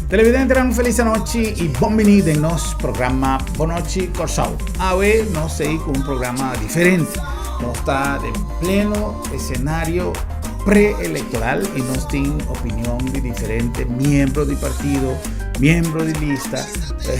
Televidentenan un felis anochi y bon bini den nos programa Bon Nochi Kòrsou. Awe nos ei ku un programa diferente. Nos ta den pleno escenario preelectoral y nos tin opinion di diferente miembro di partido, miembro di lista,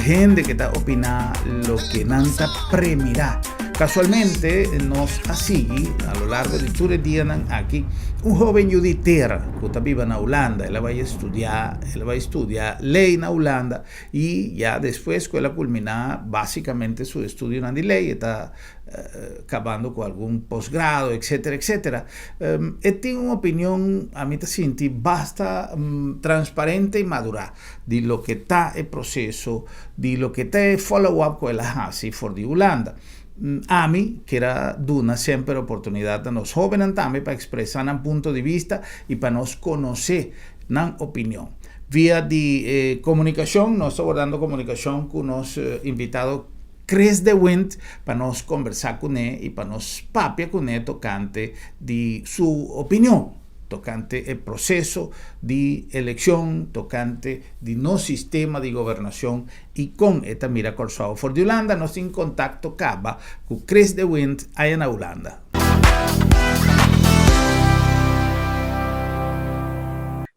hende que ta opina lo que nan ta premira. Casualmente nos a sigui a lo largo di tur e dianan aki un hoben yu di tera cu ta biba na Hulanda. El a bay estudia, el a bay studia ley na Hulanda y ya despues cu el a culmina basicamente su estudionan di ley e ta cabando cu algun posgrado etcetera etcetera. E tin un opinion ami ta sinti basta transparente y madura di loke ta e proceso di loke ta e follow up ku el a hasi for di Hulanda. Ami kier a duna semper oportunidat na nos hóbennan tambe pa ekspresá nan punto di bista i pa nos konosé nan opinion. Via di e komunikashon nos ta wardando komunikashon ku nos invitado Chris de Windt pa nos kombersá kuné i pa nos papia kuné tokante di su opinion. tokante e proseso di elekshon, tokante di nos sistema di gobernashon i kon e ta mira Kòrsou. For di Hulanda nos tin kontakto kaba ku Chris de Windt aya na Hulanda.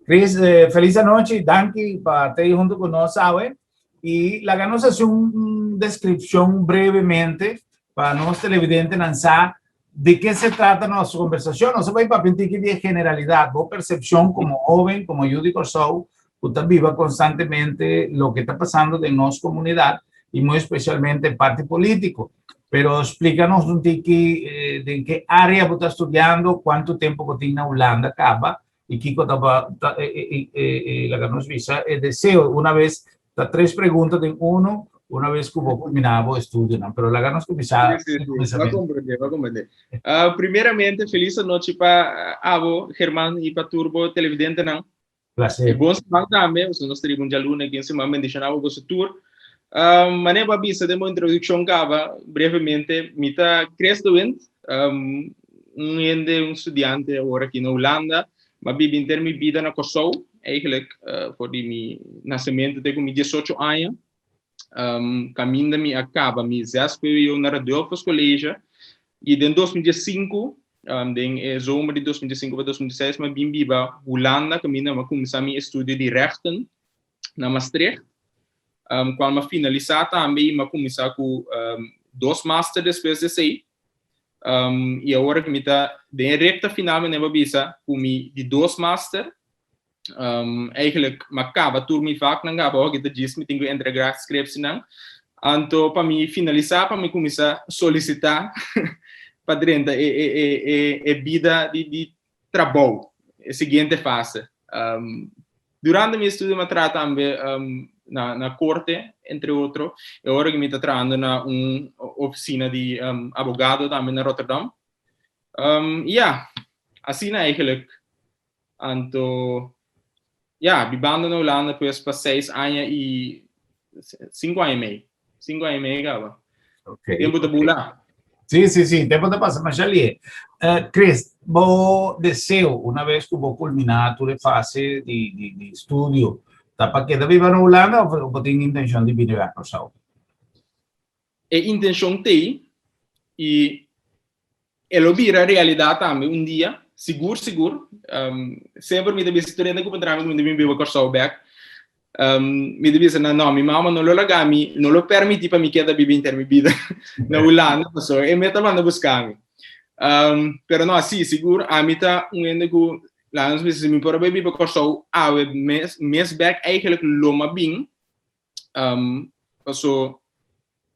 Chris, felis anochi, danki pa ta ei huntu ku nos awe i laga nos hasi un deskripshon brevemente pa nos televidentenan sa Di ke se trata nos kombersashon? Nos a bai papia un tiki di e generalidat, bo persepshon komo hóben, komo yu di Kòrsou, ku ta biba konstantemente loke ta pasando den nos komunidat i muy espesialmente e parti polítiko. Pero splika nos un tiki den ke área bo ta studiando, kuantu tempu bo tin na Hulanda kaba i kiko ta laga nos bisa e deseo una bes Ta tres pregunta den uno, una vez ku bo kulminá bo estudionan. Pero laga nos kuminsá Sí, sí, sí. Bo a komprendé, bo a komprendé. Primeramente, felis anochi pa abo, German, i pa tur bo televidentenan. Placer. I bon siman tambe, pasobra nos ta riba un djaluna aki un siman bendishoná pa boso tur. Manera bo a bisa den bo introdukshon kaba, brevemente, mi ta Chris de Windt, un hende, un studiante awor aki na Hulanda. Mi a biba henter mi bida na Kòrsou, eigenlijk for di mi nasementu te ku mi diesocho aña. Kaminda mi a kaba mi zes vwo na Radulphus College i den 2005, den e zomer di 2005 pa 2006 mi a bin biba Hulanda kaminda mi a kuminsá mi estudio di rechten na Maastricht, kual mi a finalisá tambe i mi a kuminsá ku dos master despues di esei. I awor ku mi ta den e rekta final mi nebo bisa ku mi di dos master eigenlijk mi a kaba tur mi vaknan kaba awor ki ta djis mi tin ku entrega scriptienan anto pa mi finalisa pa mi kuminsa solisita pa drenta e e e e e bida di di trabou e siguiente fase. Durante mi estudio mi a traha tambe na na korte entre otro e ora ku mi ta trahando na un ofisina di abogado tambe na Rotterdam. Ya, asina eigenlijk. Anto ya, bibando na Hulanda pues pa seis aña i sinku aña i mei. Sinku aña i mei kaba. Okay. Tempu ta bula. Sí, sí, sí, tempu ta pasa masha lihe. Chris, bo deseo una vez ku bo kulminá tur e fase di di di studio ta pa keda biba na Hulanda òf bo tin intenshon di bini bèk Kòrsou? E intenshon t'ei i E lo bira realidat tambe un dia, sigur sigur. Semper mi ta bisa tur hende ku puntra mi ku mi ta bin biba Kòrsou bèk, mi ta bisa nan, no, mi mama no lo laga mi, no lo permití pa mi keda biba henter mi bida na Hulanda, pasobra e mes ta manda buska mi. Pero no, si, sigur ami ta un hende ku, laga nos bisa, si mi por a bai biba Kòrsou awe mes, mes bèk eigenlijk lo mi a bin, Paso,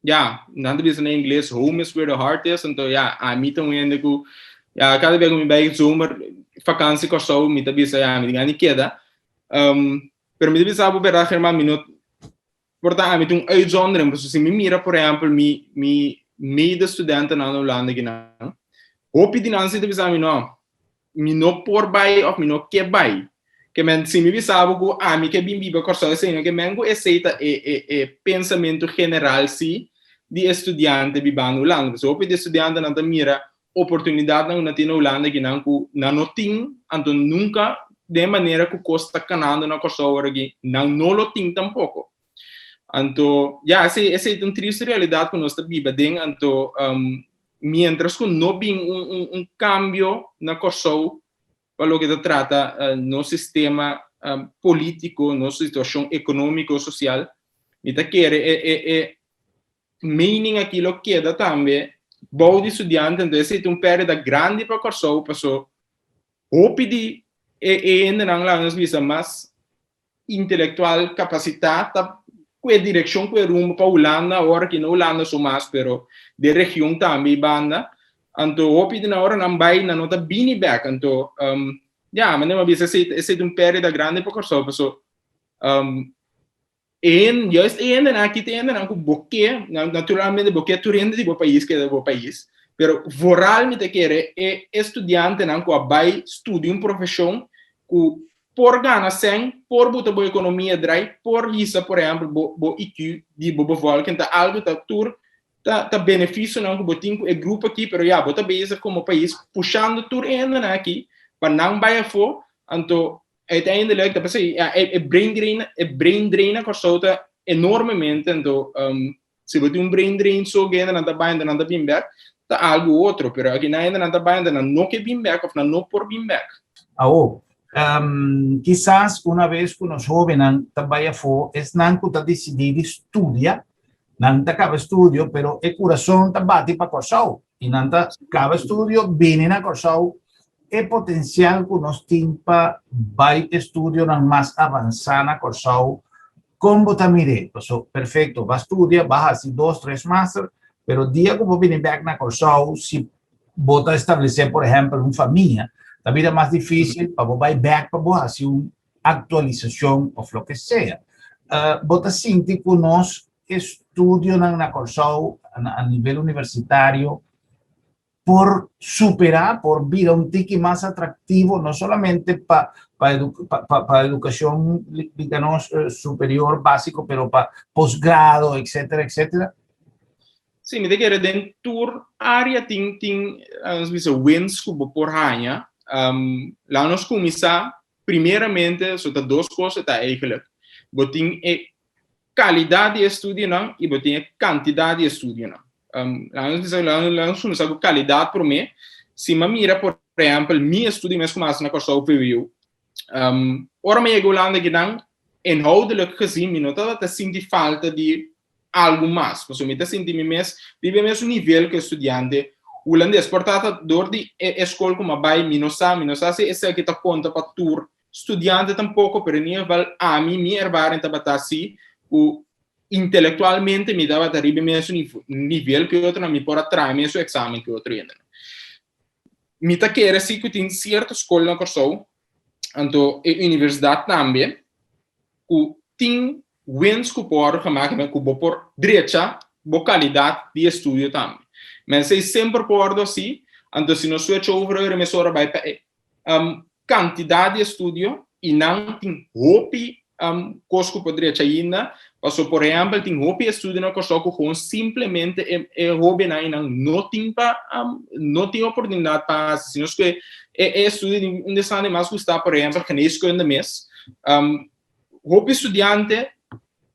ya, nan ta bisa na ingles, home is where the heart is, anto ya, ami ta un hende ku, ya, kada bia ku mi bai zomer vakansi Kòrsou, mi ta bisa, ya, mi tin gana di keda. Pero mi ta bisa bo bèrdat, German, mi no, por ta ami ta un uitzondering, pasobra si mi mira, por ehèmpel, mi mi medestudentenan na Hulanda akinan, hopi di nan si ta bisa mi, no, mi no por bai of mi no ke bai. Ke men si mi bisa bo ku ami ke bin biba Kòrsou esei no ke men ku esei ta e e e pensamentu general si di e studiante bibando Hulanda. Pasobra hopi di e studiantenan ta mira oportunidatnan ku nan tin na Hulanda kinan ku nan no tin anto nunka. Den manera ku kos ta kanando na Kòrsou awor aki, nan no lo tin tampoko. Anto, ya, esei, esei ta un triste realidat ku nos ta biba den, anto mientras ku no bin un, un, un kambio na Kòrsou pa loke ta trata nos sistema polítiko, nos situashon ekonómiko, sosial, mi ta kere e, e, e mening aki lo keda tambe bou di studiante, anto esei ta un pèrdida grandi pa Kòrsou, paso hopi di e e hendenan laga nos bisa mas intelektual kapasitá ta ku e direkshon ku e rumbo pa Hulanda awor aki no Hulanda so mas pero den region tambe i banda anto hopi di nan ora nan bai nan no ta bini bek anto ya manera mi a bisa esei esei ta un pèrdida grandi pa Kòrsou paso E hende, juist e hendenan aki ta e hendenan ku bo ke, naturalmente bo ke tur hende di bo pais keda bo pais, pero vooral mi ta kere e estudiantenan ku a bai studia un profeshon ku por gana sèn, por buta bo ekonomia drai, por hisa por ehèmpel bo bo IQ di bo bevolking, ta algu ta tur ta ta benefisionan ku bo tin ku e grupo aki, pero ya bo ta bezig komo pais pushando tur e hendenan aki pa nan bai afó, anto uiteindelijk, ta p'esei, ja, e, e brain drain, e brain drain na Kòrsou ta enormemente, anto si bo tin un brain drain so ku hendenan ta bai anto nan ta bin bèk, ta algu otro, pero aki nan hendenan ta bai anto nan no ke bin bèk òf nan no por bin bèk. Awo, kisas una bes ku nos hóbennan ta bai afó, esnan ku ta disidí di studia, nan ta kaba estudio, pero e kurason ta bati pa Kòrsou i nan ta kaba estudio, bini na Kòrsou. E potensial ku nos tin pa bai estudionan mas avansá na Kòrsou, kon bo ta mir'é? Paso, perfekto, bo a studia, bo a hasi dos, tres master, pero dia ku bo bini bèk na Kòrsou, si bo ta establesé, por ehèmpel, un famia, ta bira mas difísil pa bo bai bèk pa bo hasi un aktualisashon òf loke sea. Bo ta sinti ku nos estudionan na Kòrsou a nivel universitario por superá, por bira un tiki mas atraktivo, no solamente pa pa pa pa edukashon diganos superior básiko, pero pa posgrado, etcétera, etcétera? Sí, mi ta kere den tur área tin tin nos bisa wins ku bo por haña. Laga nos kuminsá primeramente, so ta dos kos e ta eigenlijk. Bo tin e kalidat di e studionan i bo tin e kantidat di e studionan. Laga nos bisa, laga nos kuminsá ku kalidat promé. Si mi a mira por ehèmpel mi estudio mes ku mi a hasi na Kòrsou VWO, ora mi a yega Hulanda akinan, inhoudelijk gezien mi no tabata sinti falta di algu mas, pasobra mi ta sinti mi mes riba e mesun nivel ku e studiante hulandes. Por ta ta dor di e skol ku mi a bai, mi no sa, mi no sa si esaki ta konta pa tur studiante tampoko, pero in ieder geval ami, mi ervaring tabata si ku intelektualmente mi tabata riba e mesun nivel ku e otronan, mi por a traha e mesun eksamen ku e otro hendenan. Mi ta kere si ku tin sierto skol na Kòrsou, anto e universidat tambe, ku tin wens ku por gemaakt ku bo por drecha bo kalidat di estudio tambe. Men esei semper por wòrdu hasi, anto si nos switch over ora mesora bai pa e kantidat di estudio i nan tin hopi kos ku por drecha ainda, paso por ehèmpel tin hopi estudio na Kòrsou ku gewoon simplemente e e hóbennan einan no tin pa no tin oportunidat pa hasi. Si nos kohe e e estudio di un di esnan di mas gusta por ehèmpel geneeskunde mes, hopi studiante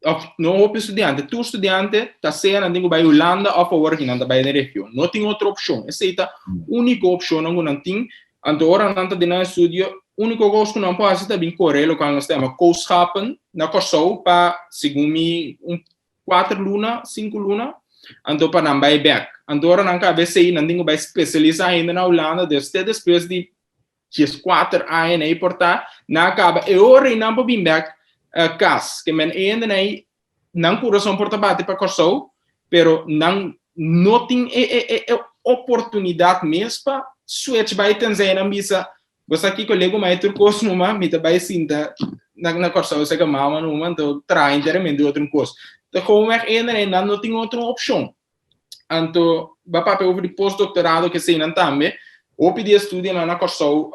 of no hopi studiante, tur studiante ta sea nan tin ku bai Hulanda of awor aki nan ta bai den region. No tin otro opshon. Esei ta úniko opshonnan ku nan tin. Anto ora nan ta den nan estudio, úniko kos ku nan por hasi ta bin kore lokual nos ta yama coschappen na Kòrsou pa segun mi un kuater luna, sinku luna, anto pa nan bai bèk. Anto ora nan kaba esei nan tin ku bai spesialisá ainda na Hulanda, dus te despues di 14 aña na ei por ta, nan a kaba e ora ei nan por bin bek kas. Ke men e hendenan ei, nan kurason por ta bati pa Kòrsou, pero nan no tin e e e e oportunidat mes pa switch bai tenzij nan bisa, bo sa kiko legu mai tur kos numa, mi ta bai sinta na na Kòrsou seka mama numa, anto traha enteramente otro kos. Ta gewoonweg e hendenan ei nan no tin otro opshon. Anto, ba papia over di postdoctorado ke eseinan tambe. Hopi di e studionan na Kòrsou,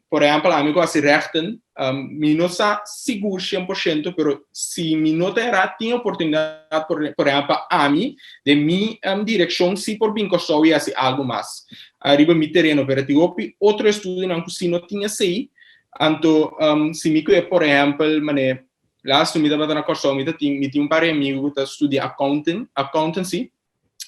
por ehèmpel ami ku hasi rechten, mi no sa sigur 100%, pero si mi no ta erá tin oportunidat por por ehèmpel pa ami den mi direkshon si por bin Kòrsou i hasi algu mas riba mi tereno. Pero tin hopi otro estudionan ku si no tin esei. Anto, si mi kue, por ehèmpel, manera laatst mi tabata na Kòrsou, mi ta tin, mi tin un par di amigu ku ta studia accounting, accountancy.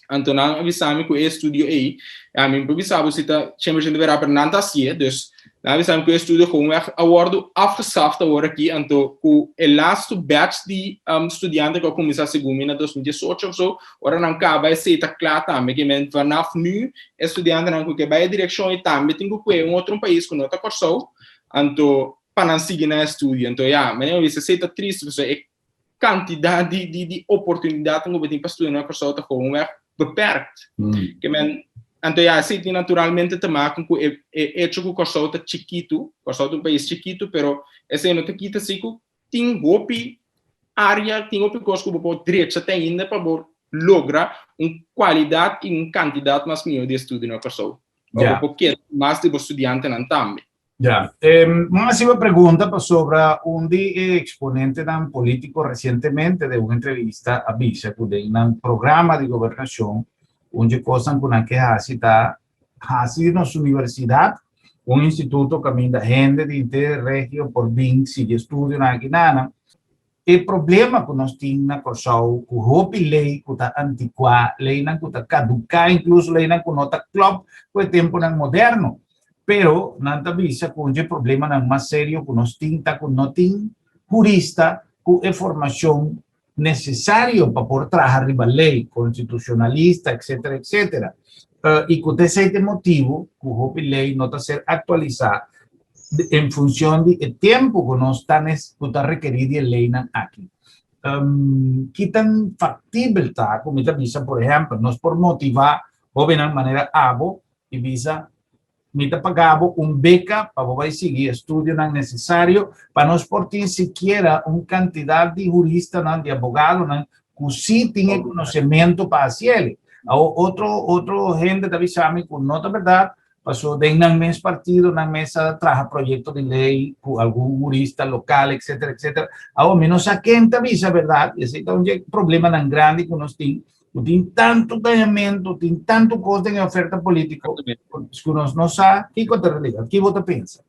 Anto nan a bisa mi ku e estudio ei, ya mi no por bisa bo si ta 100% berdad, pero nan ta hasié, dus nan a bisa mi ku e estudio gewoonweg a wòrdu afgeschaft awor aki, anto ku e laatste batch di studiante ku a kuminsá segun mi na 2018 òf so, ora nan kaba esei ta kla tambe, ke men vanaf nu e studiantenan ku ke bai e direkshon ei tambe tin ku kue un otro pais ku no ta Kòrsou, anto pa nan sigui nan estudio. Anto ya, mi a bisa esei ta tristu pasobra e kantidat di di di oportunidatnan ku bo tin pa studia na Kòrsou ta gewoonweg beperkt. Ke men, anto ya, esei tin naturalmente te maken ku e e echo ku Kòrsou ta chikitu, Kòrsou ta un pais chikitu, pero esei no ta kita si ku tin hopi área, tin hopi kos ku bo por drecha te ainda pa bo logra un kualidat i un kantidat mas mihó di estudio na Kòrsou. Pa bo por keda mas di bo studiantenan tambe. Ya. Un hasi bo pregunta pasobra un di e exponentenan politico recientemente den un entrevista a bisa cu den nan programa di gobernacion un dje cosnan cu nan ke hasi ta hasi di nos universidad un instituto caminda hende di henter regio por bin sigui estudionan aki nanan. E problema ku nos tin na Kòrsou ku hopi lei ku ta antikuá, leinan ku ta kaduká, inkluso leinan ku no ta klòp ku e tempunan moderno. Pero nan ta bisa ku un dje problemanan mas serio ku nos tin ta ku no tin hurista ku e formashon nesesario pa por traha riba lei, konstitushonalista, etcetera, etcetera. I ku ta esei ta e motibu ku hopi lei no ta ser aktualisá en funcion di e tempo cu nos ta cu ta requeri di e leynan aki. Ki tan factibel ta cu mi ta bisa, por ehempel, nos por motiva hobennan manera abo y bisa, mi ta paga bo un beca pa bo bay sigui estudionan necesario pa nos por tin sikiera un cantidad di huristanan, di abogadonan cu si tin e conocemento pa haciele. Awo otro otro hende ta bisa mi cu no ta berdad, Paso den nan mes partido nan mes a traha proyecto di ley cu algun hurista local etcetera etcetera. Awor mi no sa ken ta bisa berdad y esey ta un dje problemanan grandi cu nos tin cu tin tanto gañamento, tin tanto cos den e oferta politico cu nos no sa kico ta realidad. Ki bo ta pensa?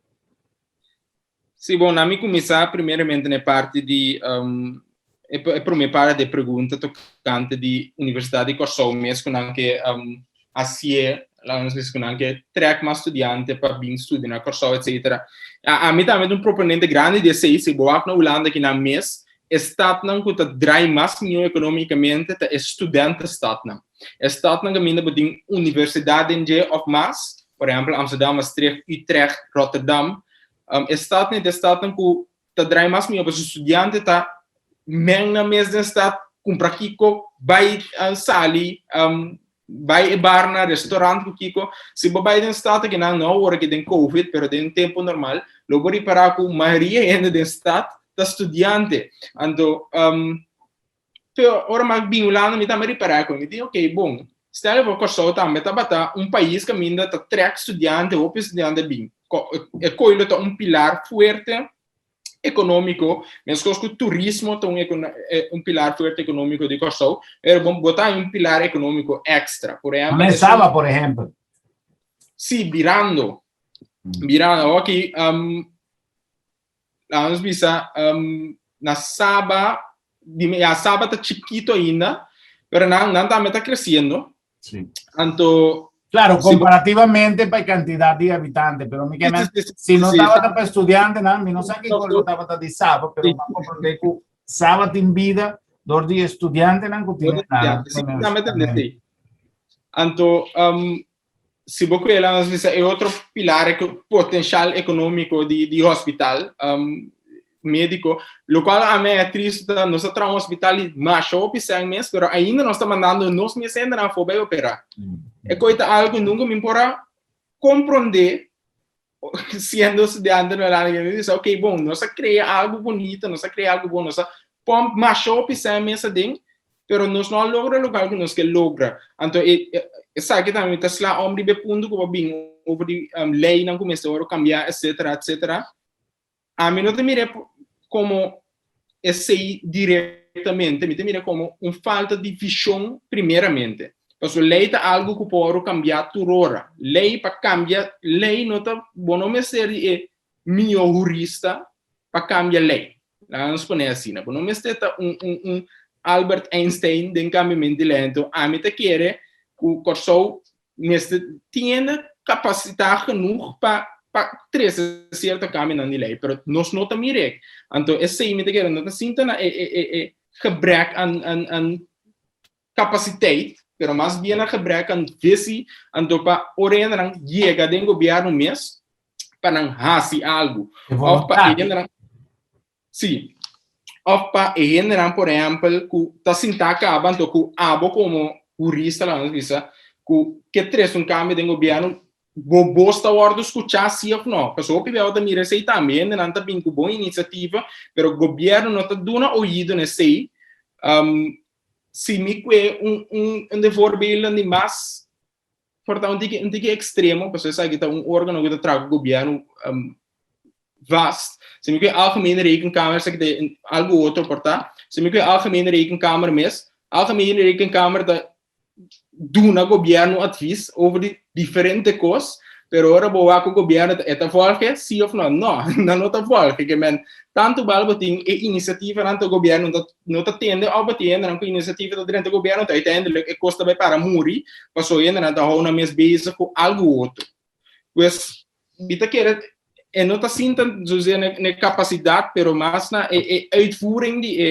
Sí, bon, na mi kuminsá primeramente na e parti di um, e, e promé parti di pregunta tokante di Universidat di Kòrsou mes ku nan ke um, hasié, laga nos bisa ku nan ke trèk mas studiante pa bin studia na Kòrsou, etsetera. A, ami tambe ta un proponente grandi di esei, si bo wak na Hulanda kinan mes, e stadnan ku ta drai mas mihó ekonómikamente ta e studentenstadnan. E stadnan kaminda bo tin universidat den dje òf mas, por ehèmpel Amsterdam, Maastricht, Utrecht, Rotterdam, E stadnan ta e stadnan ku ta drai mas mihó pasobra studiante ta men nan mes den stad, kumpra kiko, bai sali, bai e barnan, restaurant ku kiko. Si bo bai den stad akinan, no awor aki den covid, pero den tempu normal, lo bo ripará ku mayoria hende den stad ta studiante. Anto, Pero ora mi a bin Hulanda mi tambe ripará ku mi di ok bon, stel for Kòrsou tambe tabata un pais kaminda ta trèk studiante, hopi studiante bin. E koi lo ta un pilar fuerte ekonómiko, meskos ku turismo ta un un pilar fuerte ekonómiko di Kòrsou, pero bo bo ta un pilar ekonómiko èkstra. Por ehèmpel, Mane Saba, por ehèmpel. Sí, birando. Birando. Awor aki, Laga nos bisa, na Saba, di, ya, Saba ta chikito ainda, pero nan, nan tambe ta creciendo. Sí. Anto, Claro, comparativamente pa e cantidad di habitante, pero mi que si no tabata pa estudiante, nan, mi no sa ki lo tabata di Saba, pero mi comprende ku Saba tin vida door di estudiantenan ku tin na. Sí, tambe ta sí. Anto, si bo kue la nos bisa e otro pilar potencial económico di hospital médico, lo cual a mi e triste ta nos a traha un hospital di masha hopi sèn mes, pero ainda nos ta mandando nos mes hendenan afó bai operá. E koi ta algo nunca mi por a comprende siendo estudiante na Hulanda, mi bisa ok bon, nos a crea algo bonito, nos a crea algo bon, nos a pomp masha hopi sèn mes aden, pero nos no a logra lokual ku nos ke logra. Anto e esaki tambe mi ta sla om riba e punto ku bo a bin over di leinan ku mester wòrdu kambiá etsetera etsetera. Ami no ta mira komo esei direktamente, mi ta mira komo un falta di vishon primeramente. Pasobra lei ta algu ku por wòrdu kambiá tur ora. Lei pa kambia lei no ta, bo no mester di e. mihó hurista pa kambia lei. Laga nos pone asina. Bo no mester ta un un un Albert Einstein den kambiamentu di lei. Anto ami ta kere ku Kòrsou mester tiene kapasitá genoeg pa pa trese sierto kambionan di lei, pero nos no ta mir'é. Anto esei mi ta kere no ta sinta na e e e e gebrek aan aan aan kapasiteit, pero mas bien a gebrek aan visi, anto pa ora hendenan yega den gobièrnu mes pa nan hasi algu. Of pa e hendenan, sí, of pa e hendenan por ehèmpel ku ta sintá kaba anto ku abo komo hurista laga nos bisa ku ke trese un kambio den gobièrnu bo bos ta wòrdu skuchá sí òf nò. Pasobra hopi bia bo ta mira esei tambe, hendenan ta bin ku bon inisiativa pero gobièrnu no ta duna oido na esei. Si mi kue un un un de voorbeelden di mas por ta un tiki un tiki extremo, pasobra esaki ta un organo ku ta traha ku gobièrnu vast. Si mi kue Algemene Rekenkamer, esaki ta algu otro por ta. Si mi kue Algemene Rekenkamer mes, Algemene Rekenkamer ta duna gobièrnu advis over di diferente kos, pero ora bo wak ku gobièrnu e ta volge si òf nò? Nò, nan no ta volge. Ke men tantu bal bo tin e inisiativanan ta gobièrnu no ta no ta tende òf bo tin hendenan ku inisiativa ta drenta gobièrnu ta uiteindelijk e kos ta bai para muri pasobra hendenan ta hou nan mes bezig ku algu otro. Pues mi ta kere e no ta sinta zozeer na e kapasidat pero mas na e e uitvoering di e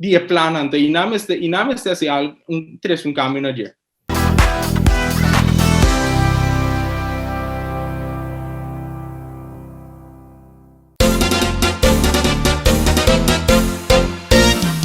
di e plannan ta i nan mester i nan mester hasi al un trese un kambio na dje.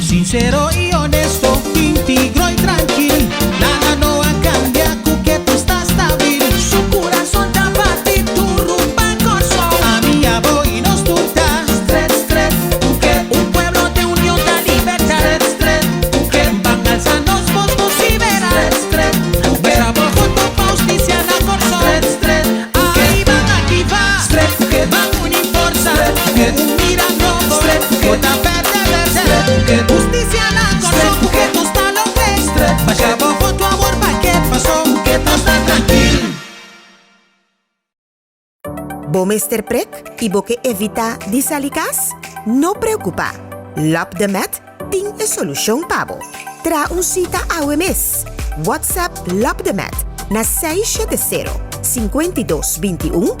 Sincero y honesto, intigro y trankil, nada no a cambia cu ke tu sta stabil. Su curason ta bati duru pa Corsou, ami, abo y nos tur ta stret, stret cu ke. Un pueblo den union ta libertad, stret, stret cu ke. Ban alza nos voz vocibera, stret, stret cu ke. Besa bo hunto pa husticia na Corsou, stret, stret cu ke. Ay ban activa, stret cu ke. Ban uni forza, stret cu ke. Un mira nobo, stret cu ke. Bo ta berde, berde, stret cu ke. Husticia na Corsou, stret cu ke. Nos ta logr'é, stret cu ke. Basha bo voto awor pa ke paso, cu ke nos ta trankil. Bo mester prek i bo ke evitá di sali kas? No preokupá! Lap de Met tin e solushon pa bo. Traha un sita awe mes! WhatsApp Lap de Met na 670 52 21,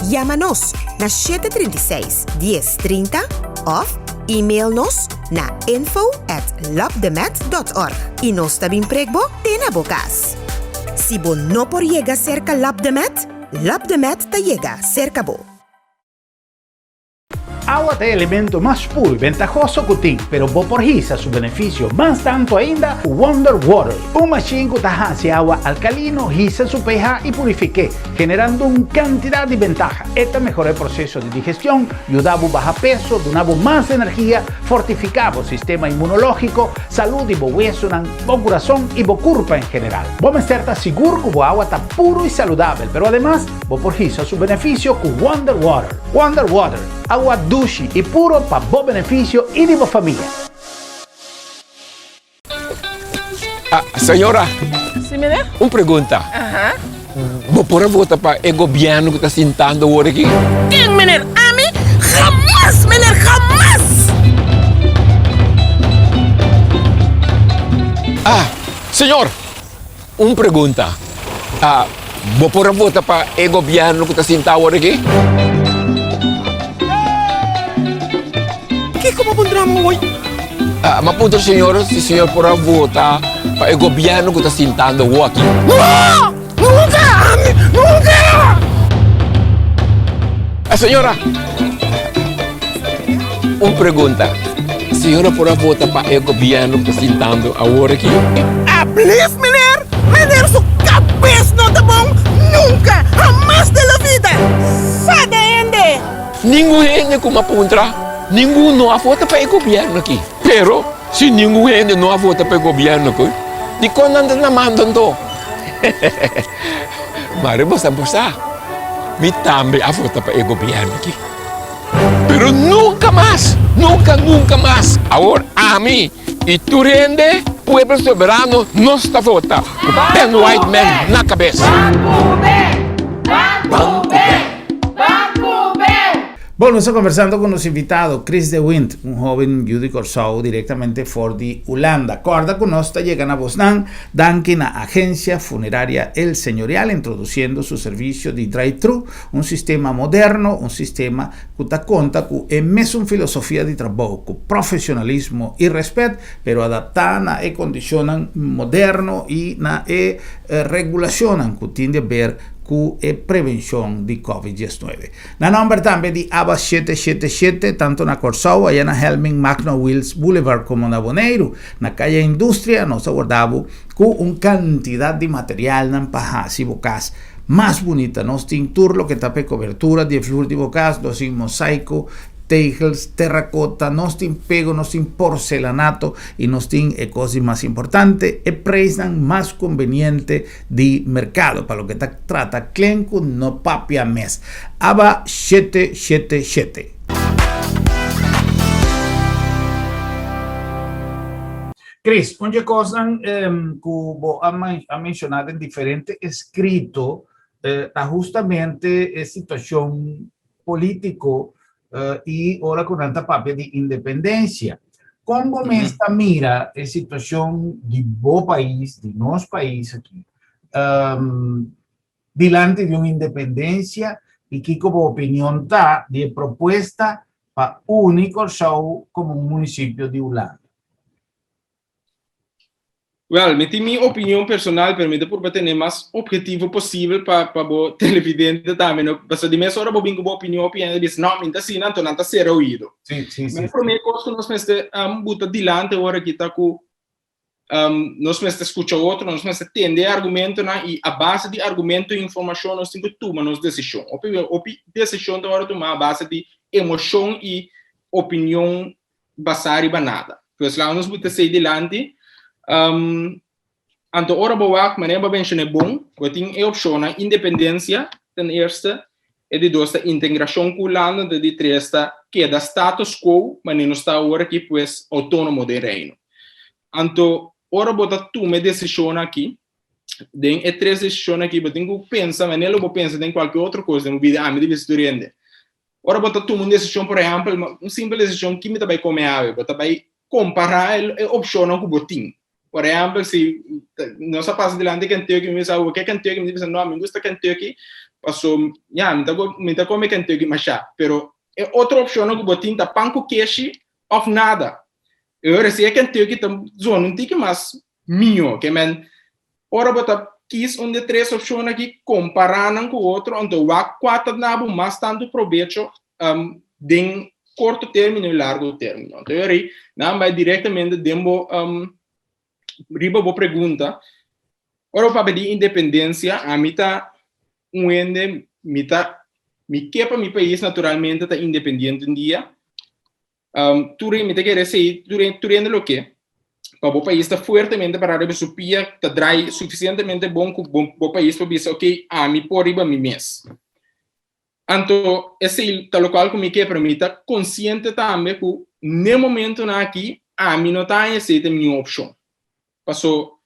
yama nos na 736 10 30 òf email nos na info at lapdemet dot org i nos ta bin prek bo te na bo kas. Si bo no por yega serka Lap de Met, Lap de Met ta yega serka bo. Awa ta e elemento mas puru i bentahoso ku tin, pero bo por hisa su benefisio mas tantu ainda ku Wonder Water, un mashin ku ta hasi awa alkalino hisa su pH i purifik'é, generando un kantidat di bentaha. E ta mehorá e proseso di digestion, yuda bo baha peso, duna bo mas energia, fortifiká bo sistema inmunológiko, salú di bo wesunan, bo kurason i bo kurpa en general. Bo mester ta sigur ku bo awa ta puru i saludabel, pero ademas bo por hisa su benefisio ku Wonder Water. Wonder Water, awa dushi i puro pa bo benefisio i di bo famia. Ah, señora. Sí, meneer. Un pregunta. Aha. Bo por a vota pa e gobierno ku ta sintando awor aki? Ken, meneer? Ami? Hamas, meneer, hamas! Ah, señor. Un pregunta. Ah, bo por a vota pa e gobierno ku ta sinta awor aki? Kiko bo puntra mi hoy? Ah, m'a puntra señor si señor por a vota pa e gobierno ku ta sintando awor aki. No! Nunca! Ami nunca! Ah, señora. Un pregunta. Señora por a vota pa e gobierno ku ta sintando awor aki? Ablief meneer, meneer su cabes no ta bon nunca, hamas de la vida! Sa de hende! Ningun hende ku m'a puntra, ningun no a vota pa e gobierno aki. Pero si ningun hende no a vota pa e gobierno aki, dikon nan ta na mando anto? Mari boso a bosa, mi tambe a vota pa e gobierno aki. Pero nunca mas, nunca, nunca mas. Awor ami y tur hende, pueblo soberano, nos ta vota cu Ben Whiteman na cabes. Ban cu Ben! Ban cu Ben! Bon, nos ta conversando cu nos invitado, Chris de Windt, un hoben yu di Corsou directamente for di Hulanda. Corda cu nos ta yega na bosnan danki na Agencia Funeraria El Señorial introduciendo su servicio di drive-thru, un sistema moderno, un sistema cu ta conta cu e mesun filosofia di trabou, cu profesionalismo y respet, pero adapta na e condicionnan moderno y na e regulacionnan cu tin di haber cu e prevencion di Covid 19. Na nomber tambe di aba 777, tanto na Corsou, aya na Helmin Magno Wiels Boulevard como na Boneiru, na Caya Industria, nos ta warda bo cu un cantidad di materialnan pa haci bo cas mas bunita. Nos tin tur loke ta p'e cobertura di e flur di bo cas, nos tin mosaico, tegels, terracota, nos tin pego, nos tin porcelanato y nos tin e cos di mas importante, e prijsnan mas conveniente di merkado pa loke ta trata klen ku no papia mes. Aba shete shete shete. Chris, un dje kosnan ku bo a menshoná den diferente eskrito ta hustamente e situashon polítiko i ora ku nan ta papia di independensia. Kon bo mes ta mira e situashon di bo pais, di nos pais aki, dilanti di un independensia i kiko bo opinion ta di e propuesta pa uni Kòrsou komo un munisipio di Hulanda? Wel, mi tin mi opinion personal, pero mi ta purba tene mas objetivo posibel pa pa bo televidente tambe, no? Pasobra di mes ora bo bin ku bo opinion, hopi hende bisa, no, mi ta asina, anto nan ta sera oido. Sí, sí, sí. Mi promé kos ku nos mester um, buta dilante ora aki ta ku um, nos mester skucha otro, nos mester tende e argumentonan i a base di argumento i informashon nos tin ku tuma nos desishon. Hopi, hopi desishon ta wòrdu tumá a base di emoshon i opinion basá riba nada. Pues laga nos buta esei dilanti. Um, anto ora bo wak, manera bo menshoné bon, bo tin e opshonnan independensia ten eerste, e di dos ta integrashon ku Hulanda, anto e di tres ta keda status quo manera nos ta awor aki, pues outónomo den Reino. Anto ora bo ta tuma e desishonnan aki, den e tres desishonnan aki bo tin ku pensa manera lo bo pensa den kualke otro kos den bo bida, ami ta bisa tur hende, Ora bo ta tuma un desishon, por ehèmpel, un simpel desishon, ki mi ta bai kome awe? Bo ta bai kompará e opshonnan ku bo tin. Por ehèmpel, si nos a pasa dilanti Kentucky, mi bisa, Bo ke Kentucky? Mi ta bisa, No, mi gusta Kentucky, paso, ya, mi ta mi ta kome Kentucky mashá. Pero e otro opshonnan ku bo tin ta pan ku keshi òf nada. E ora si e Kentucky ta zona un tiki mas mihó. Ke men, ora bo ta kis un di e tres opshon aki, kompará nan ku otro, anto wak kua ta duna bo mas tantu probecho den korto término i largo término. Anto e ora ei nan bai direktamente den bo riba bo pregunta. Ora bo papia di independensia, ami ta un hende, mi ta mi ke pa mi pais naturalmente ta independiente un dia. Um, tur mi ta kere esei, tur, tur hende lo ke. Pa bo pais ta fuertemente pará riba su pia, ta drai sufisientemente bon ku bo, bo pais por bisa, ok, ami por riba mi mes. Anto, esei ta lokual ku mi ke, pero mi ta konsiente tambe ku n'e momentonan aki, ami no ta haña esei ta mi opshon. Paso,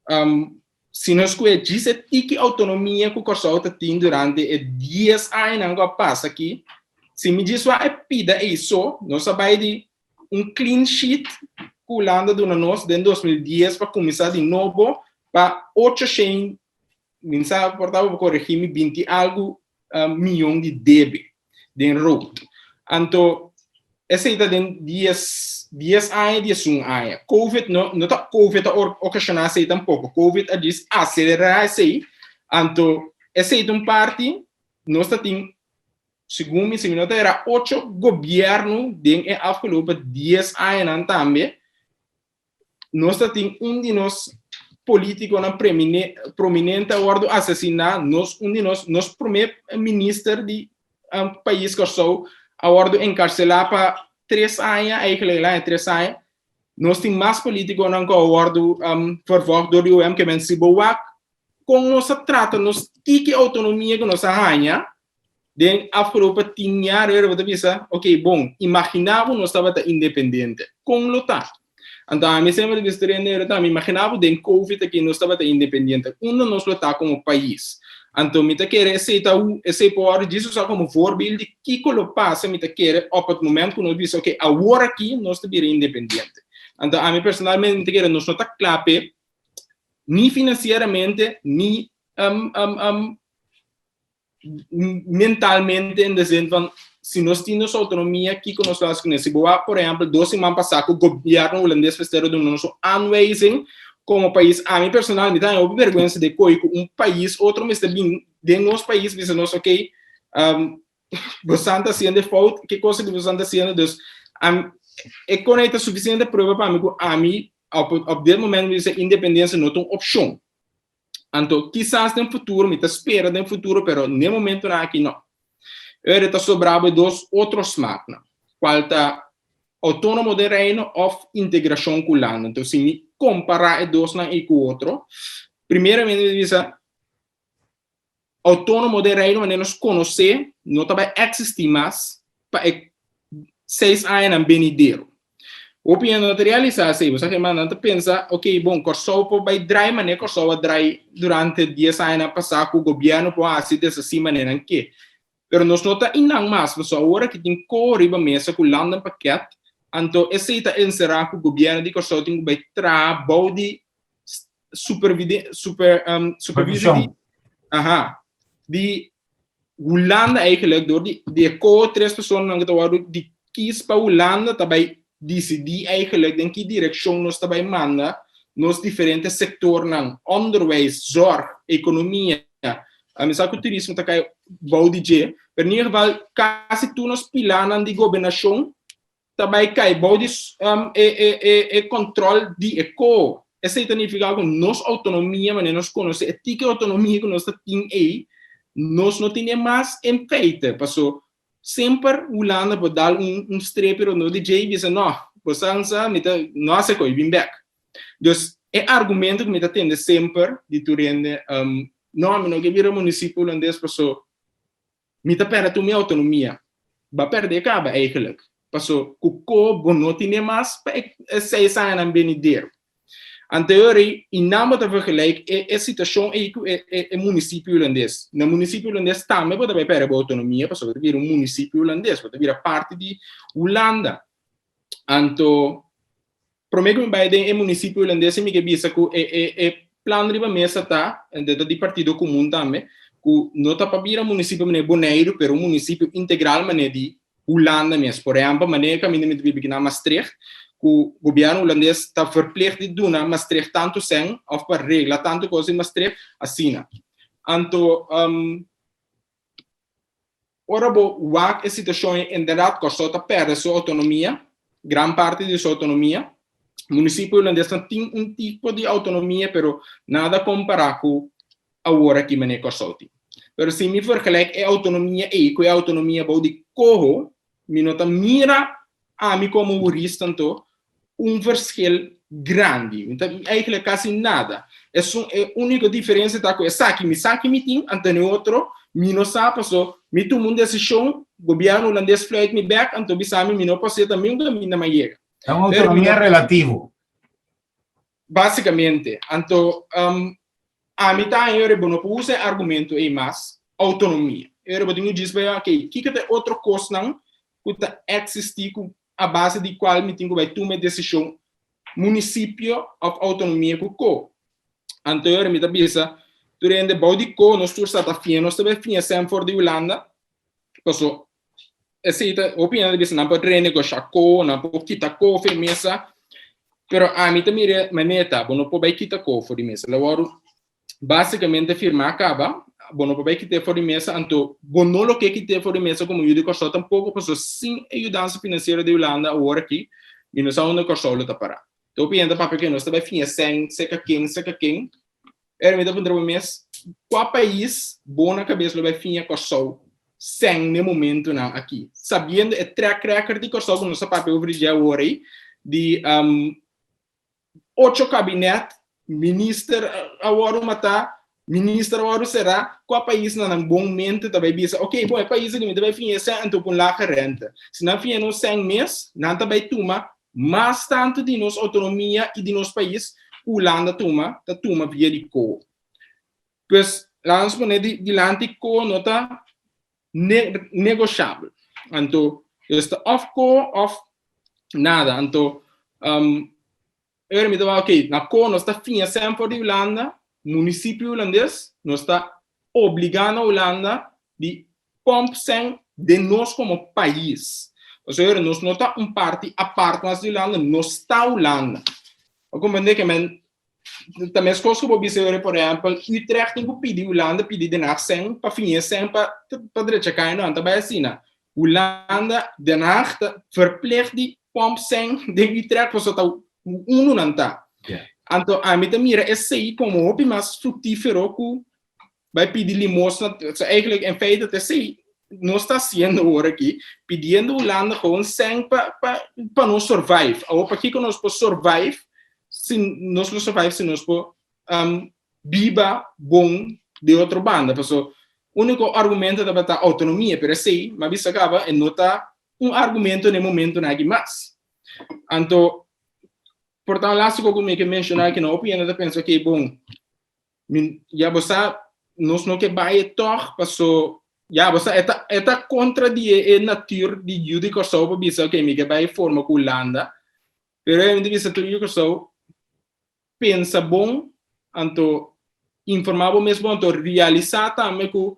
um, si nos kue djis e tiki autonomia ku Kòrsou ta tin durante e dies añanan ku a pasa aki, si mi djis wak e pida ei so, nos a bai di un clean sheet ku Hulanda duna nos den 2010 pa kuminsá di nobo pa ocho shen Mi sa por ta bo koregí mi binti algu miyon di debe den rood. Anto esei ta den dies dies aña diesun aña. Covid no no ta covid a okashoná esei tampoko. Covid a djis aselerá esei. Anto esei ta un parti nos ta tin segun mi si mi no ta era ocho gobièrnu den e afgelopen dies añanan tambe. Nos ta tin un di nos politiconan prominente a wordo asesina, nos un di nos, nos prome minister di um, pais Kòrsou a wordo encarcela pa tres aña, eigenlijk el aña tres aña. Nos tin mas politiconan ku a wordo um, vervolgd door di OM, ke men si bo wak kon nos a trata nos tiki autonomia ku nos a haña, Den afgelopen tin jaar weer bo ta bisa, ok, bon, imagina bo nos tabata independiente, kon lo ta? Anto ami semper ta bisa tur hende, pero tambe imagina bo den covid aki nos tabata independiente, unda nos lo ta komo pais? Anto mi ta kere esei ta esei por wòrdu djis usá komo voorbeeld di kiko lo pasa mi ta kere op het moment ku nos bisa oke awor aki nos ta bira independiente. Anto ami personalmente mi ta kere nos no ta kla p'e ni finansieramente ni mentalmente in de zin van si nos tin nos autonomia kiko nos lo hasi kuné. Si bo wak por ehèmpel dos siman pasá ku gobièrnu hulandes mester a duna nos un aanwijzing komo pais ami personal mi ta haña hopi bèrgwensa de koi ku un pais otro mester bin den nos pais bisa nos oke bosan ta hasiendo e fout ke kosa ku bosan ta hasiendo dus e kon ei ta sufisiente prueba pa mi ku ami op dit momento mi bisa independensia no ta un opshon. Anto kisas den futuro, mi ta spera den futuro, pero n'e momentonan aki no. Ora ta sobra bo e dos otro smaaknan, cual ta autonomo den Reino of integracion cu landa. Anto si mi compara e dosnan ei cu otro, primeramente mi ta bisa autonomo den Reino manera nos conoce no ta bay existi mas pa e seis añanan benidero. Hopi hende no ta realisa esei, bo sa ke nan ta pensa, ok, bon, Kòrsou por bai drai manera Kòrsou a drai durante dies añanan pasá ku gobièrnu por hasi desasí manera nan ke. Pero nos no ta einan mas, pasobra awor aki tin ko riba mesa ku landenpakket, anto esei ta enserá ku gobièrnu di Kòrsou tin ku bai traha bou di supervide, super, supervisie di, aha, di Hulanda eigenlijk door di di e ko tres personanan ku ta wòrdu di kis pa Hulanda ta bai disidí eigenlijk den ki direkshon nos ta bai manda nos diferente sektornan, onderwijs, zorg, ekonomia, mi sa ku turismo ta kai bou di dje, pero in ieder geval kasi tur nos pilanan di gobernashon ta bai kai bou di e e e e control di e ko. Esei ta nifiká ku nos outonomia manera nos konosé e tiki outonomia ku nos ta tin ei, nos no tine mas en feite, paso semper Hulanda por dal un un strepi rondó di dje i bisa no, bo sa sa mi ta no hasi koi, bin bèk. Dus e argumento ku mi ta tende semper di tur hende, no mi no ke bira munisipio hulandes paso Mi ta perde tur mi autonomia. Bo a perde caba eigenlijk. Paso cu co bo no tine mas pa e seis añanan benidero. Anterior ei, y nan bo ta vergelijk e e situacion ei cu e e e municipio hulandes. Na municipio hulandes tambe bo ta bay perde bo autonomia pasobra bo ta bira un municipio hulandes, bo ta bira parti di Hulanda. Anto Promé ku mi bai den e munisipio hulandes mi ke bisa ku e e e plan riba mesa ta, en ta di Partido Komun tambe, ku no ta pa bira munisipio manera Boneiru, pero un munisipio integral manera di Hulanda mes. Por ehèmpel, manera kaminda mi ta biba aki na Maastricht, ku gobièrnu hulandes ta verplicht di duna Maastricht tantu sèn òf pa regla tantu kos di Maastricht, asina. Anto Ora bo wak e situashon ei, inderdat Kòrsou ta pèrdè su outonomia, gran parti di su outonomia. Munisipio hulandesnan tin un tipo di outonomia, pero nada kompará ku awor aki manera Kòrsou tin. Pero si mi vergelijk e outonomia ei ku e outonomia bou di Koho, mi no ta mira ami komo hurista anto un verschil grandi. Mi ta eigenlijk kasi nada. Esun e úniko diferensia ta ku esaki mi sa ki mi tin, anto e otro mi no sa paso mi tuma un desishon, gobièrnu hulandes fluit mi bèk, anto bisa mi mi no por hasié tambe un kaminda mi a yega. Ta un autonomia relativo. Básikamente. Anto ami ta haña ora bo no por usa e argumento ei mas, outonomia. E ora bo tin ku djis bai oke, kiko ta e otro kosnan ku ta eksistí ku a base di kual mi tin ku bai tuma e desishon munisipio òf outonomia ku ko. Anto e ora mi ta bisa tur hende bou di ko nos tur sa ta fia nos ta bai fia sèn for di Hulanda paso esei ta hopi hende ta bisa nan por renegoshá ko, nan por kita ko for di mesa pero ami ta mira manera ta bo no por bai kita ko for di mesa lo wòrdu Básicamente firmá kaba, bo no por bai kit'é for di mesa, anto bo no lo ke kit'é for di mesa komo yu di Kòrsou tampoko, pasobra sin e yudansa finansiero di Hulanda awor aki, mi no sa unda Kòrsou lo ta pará. Ta hopi hende ta papia ke nos ta bai fiña sèn seka ken, seka ken. Pero mi ta puntra bo mes, kua pais bo na kabes lo bai fiña Kòrsou sèn n'e momentunan aki? Sabiendo e track record di Kòrsou ku nos a papia over di dje awor ei, di Ocho kabinet, minister a wòrdu matá, minister a wòrdu será, kua pais na nan bon mente ta bai bisa, ok, bon, e pais aki mi ta bai fiña e sèn anto ku un laga rente. Si nan fiña nos sèn mes, nan ta bai tuma mas tantu di nos outonomia i di nos pais ku Hulanda tuma, ta tuma via di koho. Pues. Laga nos pone di dilanti ko no ta ne negoshabel. Anto es ta of ko of nada. Anto um, ora mi ta wak, ok, na ko nos ta fiña sèn for di Hulanda, munisipio hulandes, nos ta obligá na Hulanda di pòmp sèn den nos komo pais. Pasobra nos no ta un parti apart mas di Hulanda, nos ta Hulanda. Bo komprendé ke men Ta meskos ku bo bisa yori, por ehèmpel, Utrecht tin ku pidi Hulanda pidi Den Haag sèn pa fiñ'é sèn pa pa drecha kaya. No, nan ta bai asina. Hulanda, Den Haag ta verplicht di pòmp sèn den Utrecht pasobra ta unu nan ta. Anto ami ta mira esei komo hopi mas fruktífero ku bai pidi limosna. So eigenlijk in feite ta esei nos ta hasiendo awor aki, pidiendo Hulanda gewoon sèn pa pa pa nos survive. Awor pakiko nos por survive si nos lo survive si nos por um, biba bon de otro banda? Paso úniko argumento tabata autonomia, pero esei, m'a bisa kaba, e no ta un argumento na e momentonan aki mas. Anto, por ta un laatste ku mi ke menshoná aki, no hopi hende ta pensa, okay, bon, Mi, ya bo sa, nos no ke bai e tòg, paso, ya bo sa, e ta, e ta kontra di e, e natuur di yu di Kòrsou pa bisa, ok, mi ke bai forma ku Hulanda. Pero e mi ta bisa tur yu Kòrsou, pensa bon, anto informá bo mes bon, anto realisá tambe ku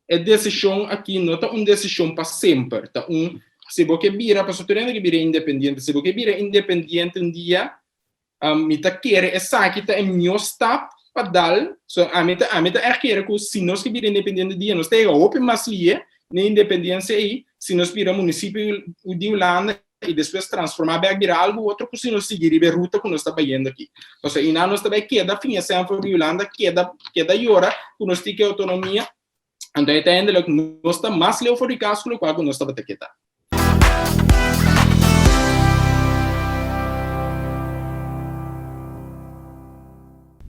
e desishon aki no ta un desishon pa semper, ta un, si bo ke bira, paso tur hende ke bira independiente, si bo ke bira independiente un dia, Mi ta kere esaki ta e mihó stap pa dal. So ami ta ami ta ègt kere ku si nos ke bira independiente dia nos ta yega hopi mas lihe na e independiensia ei si nos bira munisipio di Hulanda i despues transformá bèk bira algu otro ku si nos sigui riba e ruta ku nos ta bayendo aki. Pasobra einan nos ta bai keda fiña sèn for di Hulanda keda keda yora ku nos tin ke outonomia Anto uiteindelijk nos ta mas leu for di kas ku lokual ku nos tabata ke ta.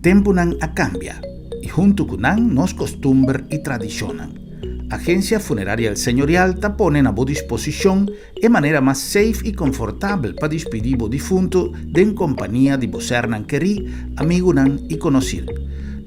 Tempunan a kambia, i huntu ku nan nos kostumber i tradishonnan. Agensia Funeraria El Señorial ta pone na bo disposishon e manera mas safe i konfortabel pa dispidí bo difuntu den kompania di bo sernan kerí, amigunan i konosir.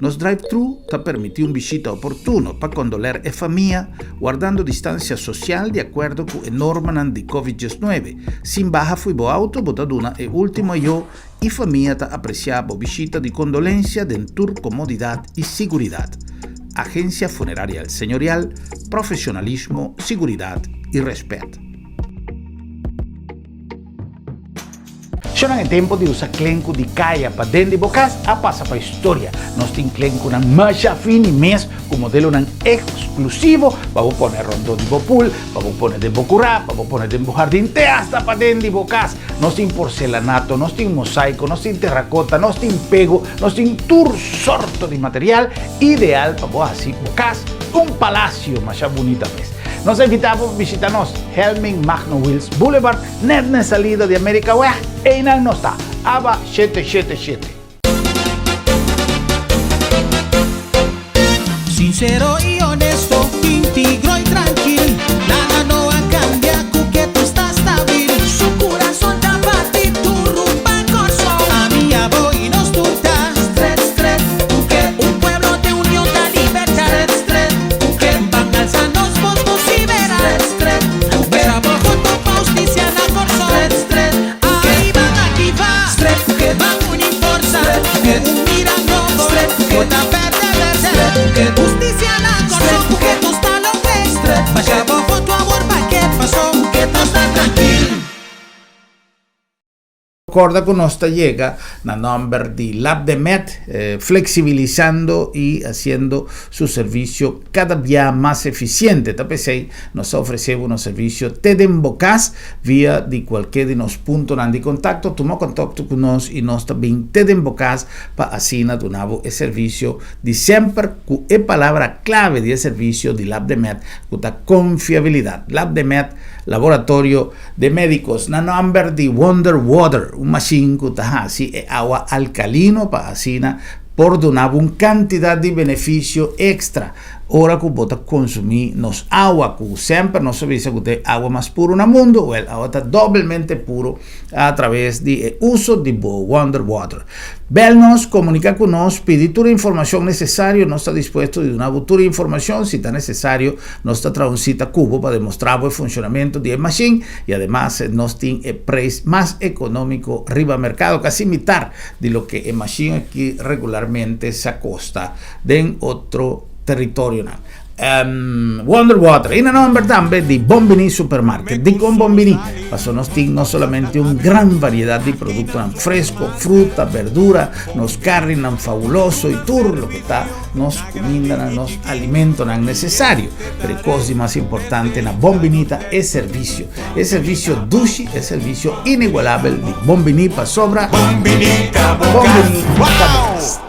Nos drive-thru ta permití un bishita oportuno pa kondoler e famia, wardando distansia sosial di akuerdo ku e normanan di Covid diesnuebe. Sin baha fo'i bo auto bo ta duna e último ayó i famia ta apresiá bo bishita di kondolensia den tur komodidat i siguridat. Agensia Funeraria El Señorial, profesionalismo, siguridat i rèspèt. Shonnan e tempo di usa klenku di kaya pa den di bo kas a pasa pa historia. Nos tin klenkunan masha fini mes ku modelonan eksklusivo pa bo pone rondó di bo pool, pa bo pone den bo kurá, pa bo pone den bo hardin te asta pa den di bo kas. Nos tin porcelanato, nos tin mosaiko, nos tin terrakota, nos tin pego, nos tin tur sorto di material ideal pa bo hasi bo kas un palasio masha bunita mes. Nos a invitá bo pa bishita nos Helming Magno Wiels Boulevard Net na e salida di Amerikaweg, einan nos ta. Aba shete shete shete. Sincero y honesto, intigro y trankil, Nada no a cambia cu ke tu sta stabil. Su curason ta bati duru pa Corsou. Ami, abo y nos tur ta stret, stret cu ke. Un pueblo den union ta libertad. Stret, stret cu ke. Ban alsa nos voz vocibera. Stret, stret cu ke. Corda cu nos ta yega na nomber di Labdemed, flexibilizando y haciendo su servicio cada bia mas eficiente. Ta p'esey nos ta ofrece bo nos servicio te den bo cas via di cualkier di nos puntonan di contacto. Tuma contacto cu nos y nos ta bin te den bo cas pa asina duna bo e servicio di semper cu e palabra clave di e servicio di Labdemed cu ta confiabilidad. Labdemed Laboratorio de Médicos na nòmber di Wonder Water, un mashin ku ta hasi e awa alkalino pa asina por duna bo un kantidat di benefisio ekstra. Ora ku bo ta konsumí nos awa, ku semper nos a bisa ku ta e awa mas puru na mundu, wèl, awa ta dòbelmente puru a traves di e uso di bo Wonder Water. Bèl nos, komuniká ku nos, pidi tur e informashon nesesario, nos ta dispuesto di duna bo tur e informashon, si ta nesesario nos ta traha un sita ku bo pa demostrá bo e funshonamentu di e mashin i ademas nos tin e preis mas ekonómiko riba merkado, kasi mitar di loke e mashin aki regularmente sa kosta den otro territorionan. Wonder Water y na nomber tambe di Bon Bini Supermarket. Dikon Bon Bini? Paso nos tin no solamente un gran variedad di productonan fresco, fruta, verdura, nos carninan fabuloso y tur loke ta nos cumindanan, nos alimentonan necesario. Pero e cos di mas importante na Bon Bini ta e servicio. E servicio dushi, e servicio inigualabel di Bon Bini pasobra Bon Bini ta bo Bon Bini cas. ta bo cas.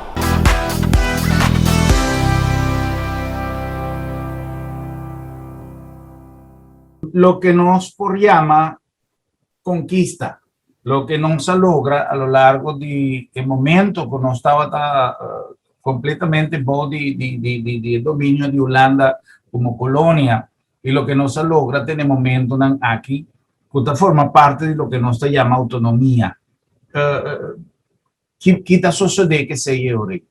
Loke nos por yama konkista, loke nos a logra a lo largo di e momento ku nos tabata kompletamente bou di e dominio di Hulanda komo kolonia i loke nos a logra te na e momentonan aki ku ta forma parti di loke nos ta yama outonomia. Ki ta sosodé ku esei e ora ei?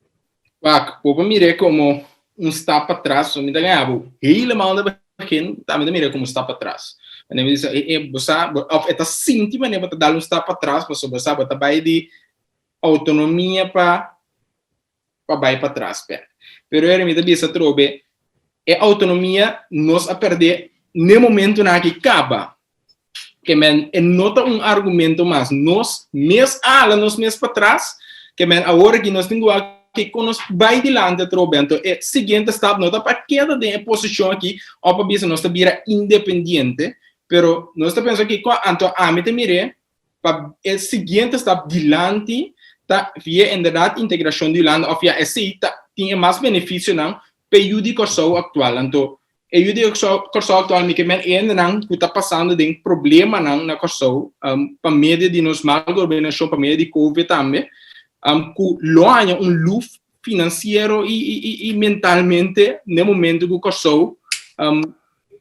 Wak, bo por mir'é komo un stap patras, so mi ta gaña bo helemaal na begin, ta mi ta mir'é komo un stap patras. Manera mi bisa, e, e, bo sa, bo, of e ta sinti manera bo ta dal un stap patras, pasobra bo sa bo ta bai di outonomia pa pa bai patras bek. Pero eri mi ta bisa atrobe, e outonomia nos a perdé n'e momentunan aki kaba. Ke men e no ta un argumento mas. Nos mes a hala nos mes patras, ke men awor aki nos tin ku wak kiko nos bai dilanti atrobe. Anto e siguiente stap no ta pa keda den e posishon aki òf pa bisa nos ta bira independiente, pero nos ta pensa kiko anto ami ta mir'é pa e siguiente stap dilanti ta via inderdaad integrashon di Hulanda òf ya esei ta tin e mas benefisionan p'e yu di Kòrsou aktual. Anto e yu di Kòrsou aktual mi ke men e hendenan ku ta pasando den problemanan na Kòrsou pa medio di nos mal gobernashon, pa medio di covid tambe, ku lo haña un luf finansiero i mentalmente n'e momento ku Kòrsou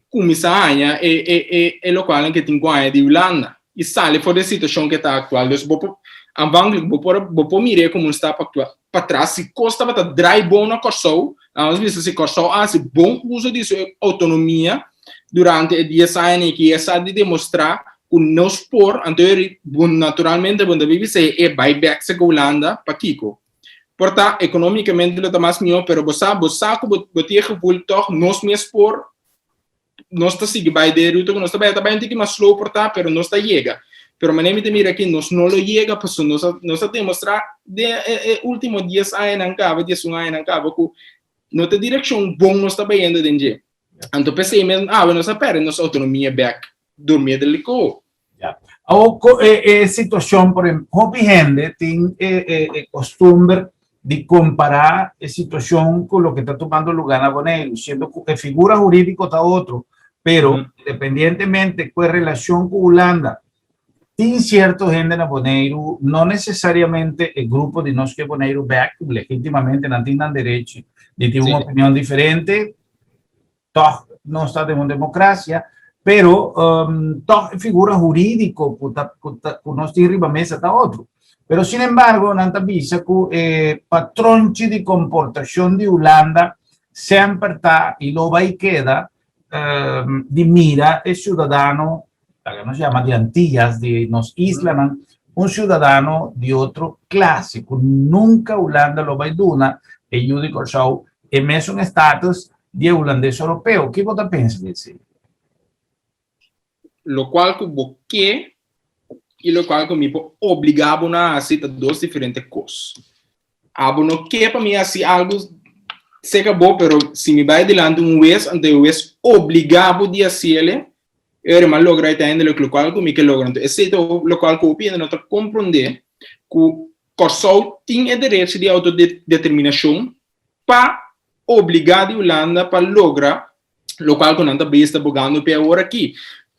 kuminsá haña e lokualnan ke tin ku haña di Hulanda i sali for di e situashon ke ta aktual. Dus bo por, aanvankelijk bo por bo por mir'é komo un stap aktual patras si kos tabata drai bon na Kòrsou, laga nos bisa si Kòrsou a hasi bon uso di su outonomia durante e dies añanan aki e sa di demostrá ku nos por, anto e bo naturalmente bo no ta bibi esei e bai bèk serka Hulanda, pakiko? Por ta economicamente lo ta mas mihó, pero bo sa, bo sa cu bo, bo tin e gevoel toch, nos mes por, nos ta sigui bai den e ruta cu nos ta bai, ta bai un tiki mas slow por ta, pero nos ta yega. Pero manera mi ta mira aki, nos no lo yega pasobra nos a, nos a demostra den e, e ultimo dies añanan caba, diesun añanan caba cu no ta direccion bon nos ta bayendo den dje. Anto p'esei mes awe nos a perde nos autonomia bek dormidelijk ook. Ja. Awor ku e e situashon, por ehempel, hopi hende tin e e e kostumber di kompará e situashon ku loke ta tumando lugá na Boneiru, siendo ku e figura hurídiko ta otro, pero independientemente ku e relashon ku Hulanda, tin sierto hende na Boneiru, no nesesariamente e grupo di Nos Ke Boneiru Bèk, ku legítimamente nan tin nan derechi di tin un opinion diferente, Tòg nos ta den un demokrasia, pero tòg e figura hurídiko ku ta ku ta ku nos tin riba mesa ta otro. Pero sin embargo nan ta bisa ku e patronchi di komportashon di Hulanda semper ta i lo bai keda di mira e siudadano, laga nos yama di Antillas, di nos islanan, un siudadano di otro klase ku nunka Hulanda lo bai duna e yu di Kòrsou e mesun estatus di e hulandes oropeo. Ki bo ta pensa di esei? Lokual ku bo ke i lokual ku mi por obligá bo na hasi ta dos diferente kos. Abo no ke pa mi hasi algu seka bo, pero si mi bai dilanti un wes, anto e wes obligá bo di hasiel, e ora mi a logra uiteindelijk lokual ku mi ke logra. Anto esei ta lokual ku hopi hende no ta komprondé, ku Kòrsou tin e derecho di outodeterminashon pa obligá di Hulanda pa logra lokual ku nan ta bes ta bogando p'e awor aki.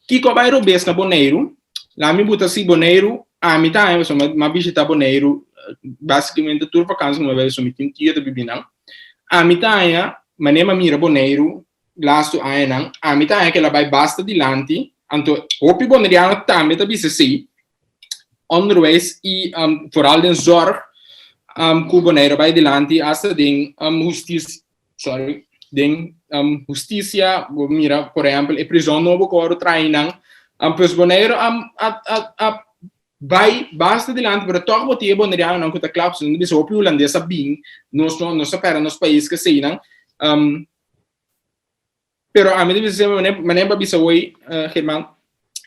Kiko a bai robes na Boneiru? Laat mi buta si Boneiru, ami ta haña pasobra mi a bishitá Boneiru basikamente tur vakansi ku mi a bai pasobra mi tin un tio ta bibi nan. Ami ta haña. manera mi a mira Boneiru lastu añanan, ami ta haña ku el a bai basta dilanti, anto hopi boneriano tambe ta bisa esei, onderwijs i vooral den zorg ku Boneiru a bai dilanti asta den hustisia, sorry, den hustisia, bo mira por ehèmpel e prizòn nobo ku a wòrdu traha einan, pues Boneiru a a Bai basta dilanti pero tòg bo tin e bonerianonan ku ta kla pasobra nan ta bisa hopi hulandes a bin nos no nos a pèrdè nos pais keseinan pero ami ta bisa semper manera manera bo a bisa hoy German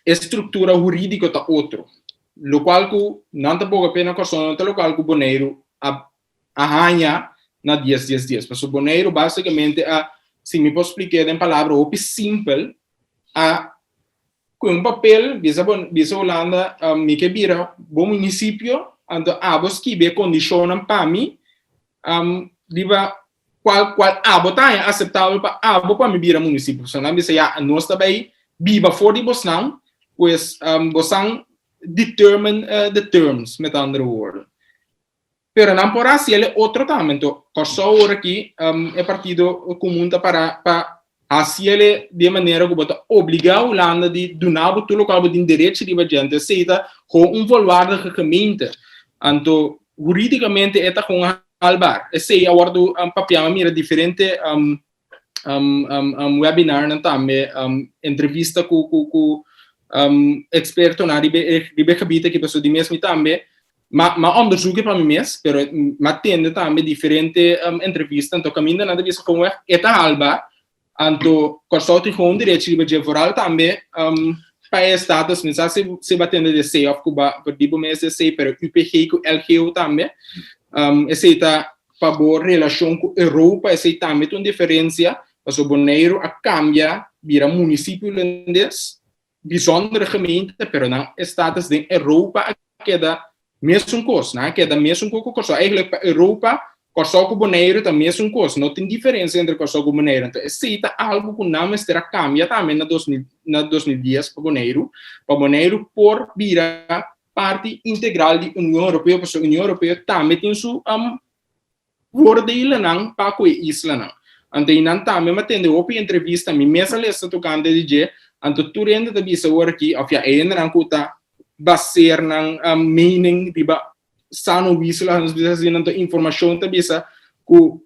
e struktura hurídiko ta otro lokual ku nan ta boga p'e na Kòrsou no ta lokual ku Boneiru a a haña na dies dies dies pasobra Boneiru basikamente a si mi por splik'é den palabra hopi simpel a Ku un papel bisa bo bisa Hulanda mi ke bira bo munisipio anto abo skibi e kondishonnan pa mi riba kual kual abo ta haña aseptabel pa abo pa mi bira munisipio. Pasobra nan bisa ya nos ta bai biba for di bosnan pues bosan determine the terms met andere woorden. Pero nan por hasi el e otro tambe. Anto Kòrsou ora aki e partido komun ta para pa hasi el e di e manera ku bo ta obligá Hulanda di duna bo tur lokual bo tin derecho riba dje. Anto esei ta gewoon un volwaardige gemeente. Anto hurídikamente e ta gewoon haalbaar. Esei a wòrdu papiá. Mi a mira diferente webinarnan tambe, entrevista ku ku ku ekspertonan riba e riba e gebied aki pasobra di mes mi tambe m'a m'a onderzoek pa mi mes pero m'a tende tambe diferente entrevista anto kaminda nan ta bisa kon wèg e ta halba anto Kòrsou tin gewoon derecho riba dje vooral tambe pa e status mi sa si si bo a tende di esei òf ku bo a di bo mes esei pero UPG ku LGO tambe esei ta Pa bo relashon ku Europa esei tambe ta un diferensia, pasobra Boneiru a kambia bira munisipio hulandes, bijzondere gemeente, pero nan e status den Europa a keda mesun kos, nan a keda mesun kos ku Kòrsou. Eigenlijk pa Europa, Kòrsou ku Boneiru ta mesun kos, no tin diferensia entre Kòrsou ku Boneiru. Anto esei ta algu ku nan mester a kambia tambe na 2010 pa Boneiru, pa Boneiru por bira parti integral di Union Europeo pasobra Union Europeo tambe tin su voordelenan pa ku e islanan. Anto einan tambe mi a tende hopi entrevista, mi mes a lesa tokante di dje, anto tur hende ta bisa ora aki, òf ya e hendenan ku ta baseer nan mening riba sano huisio laga nos bisa asina, anto informashon ta bisa ku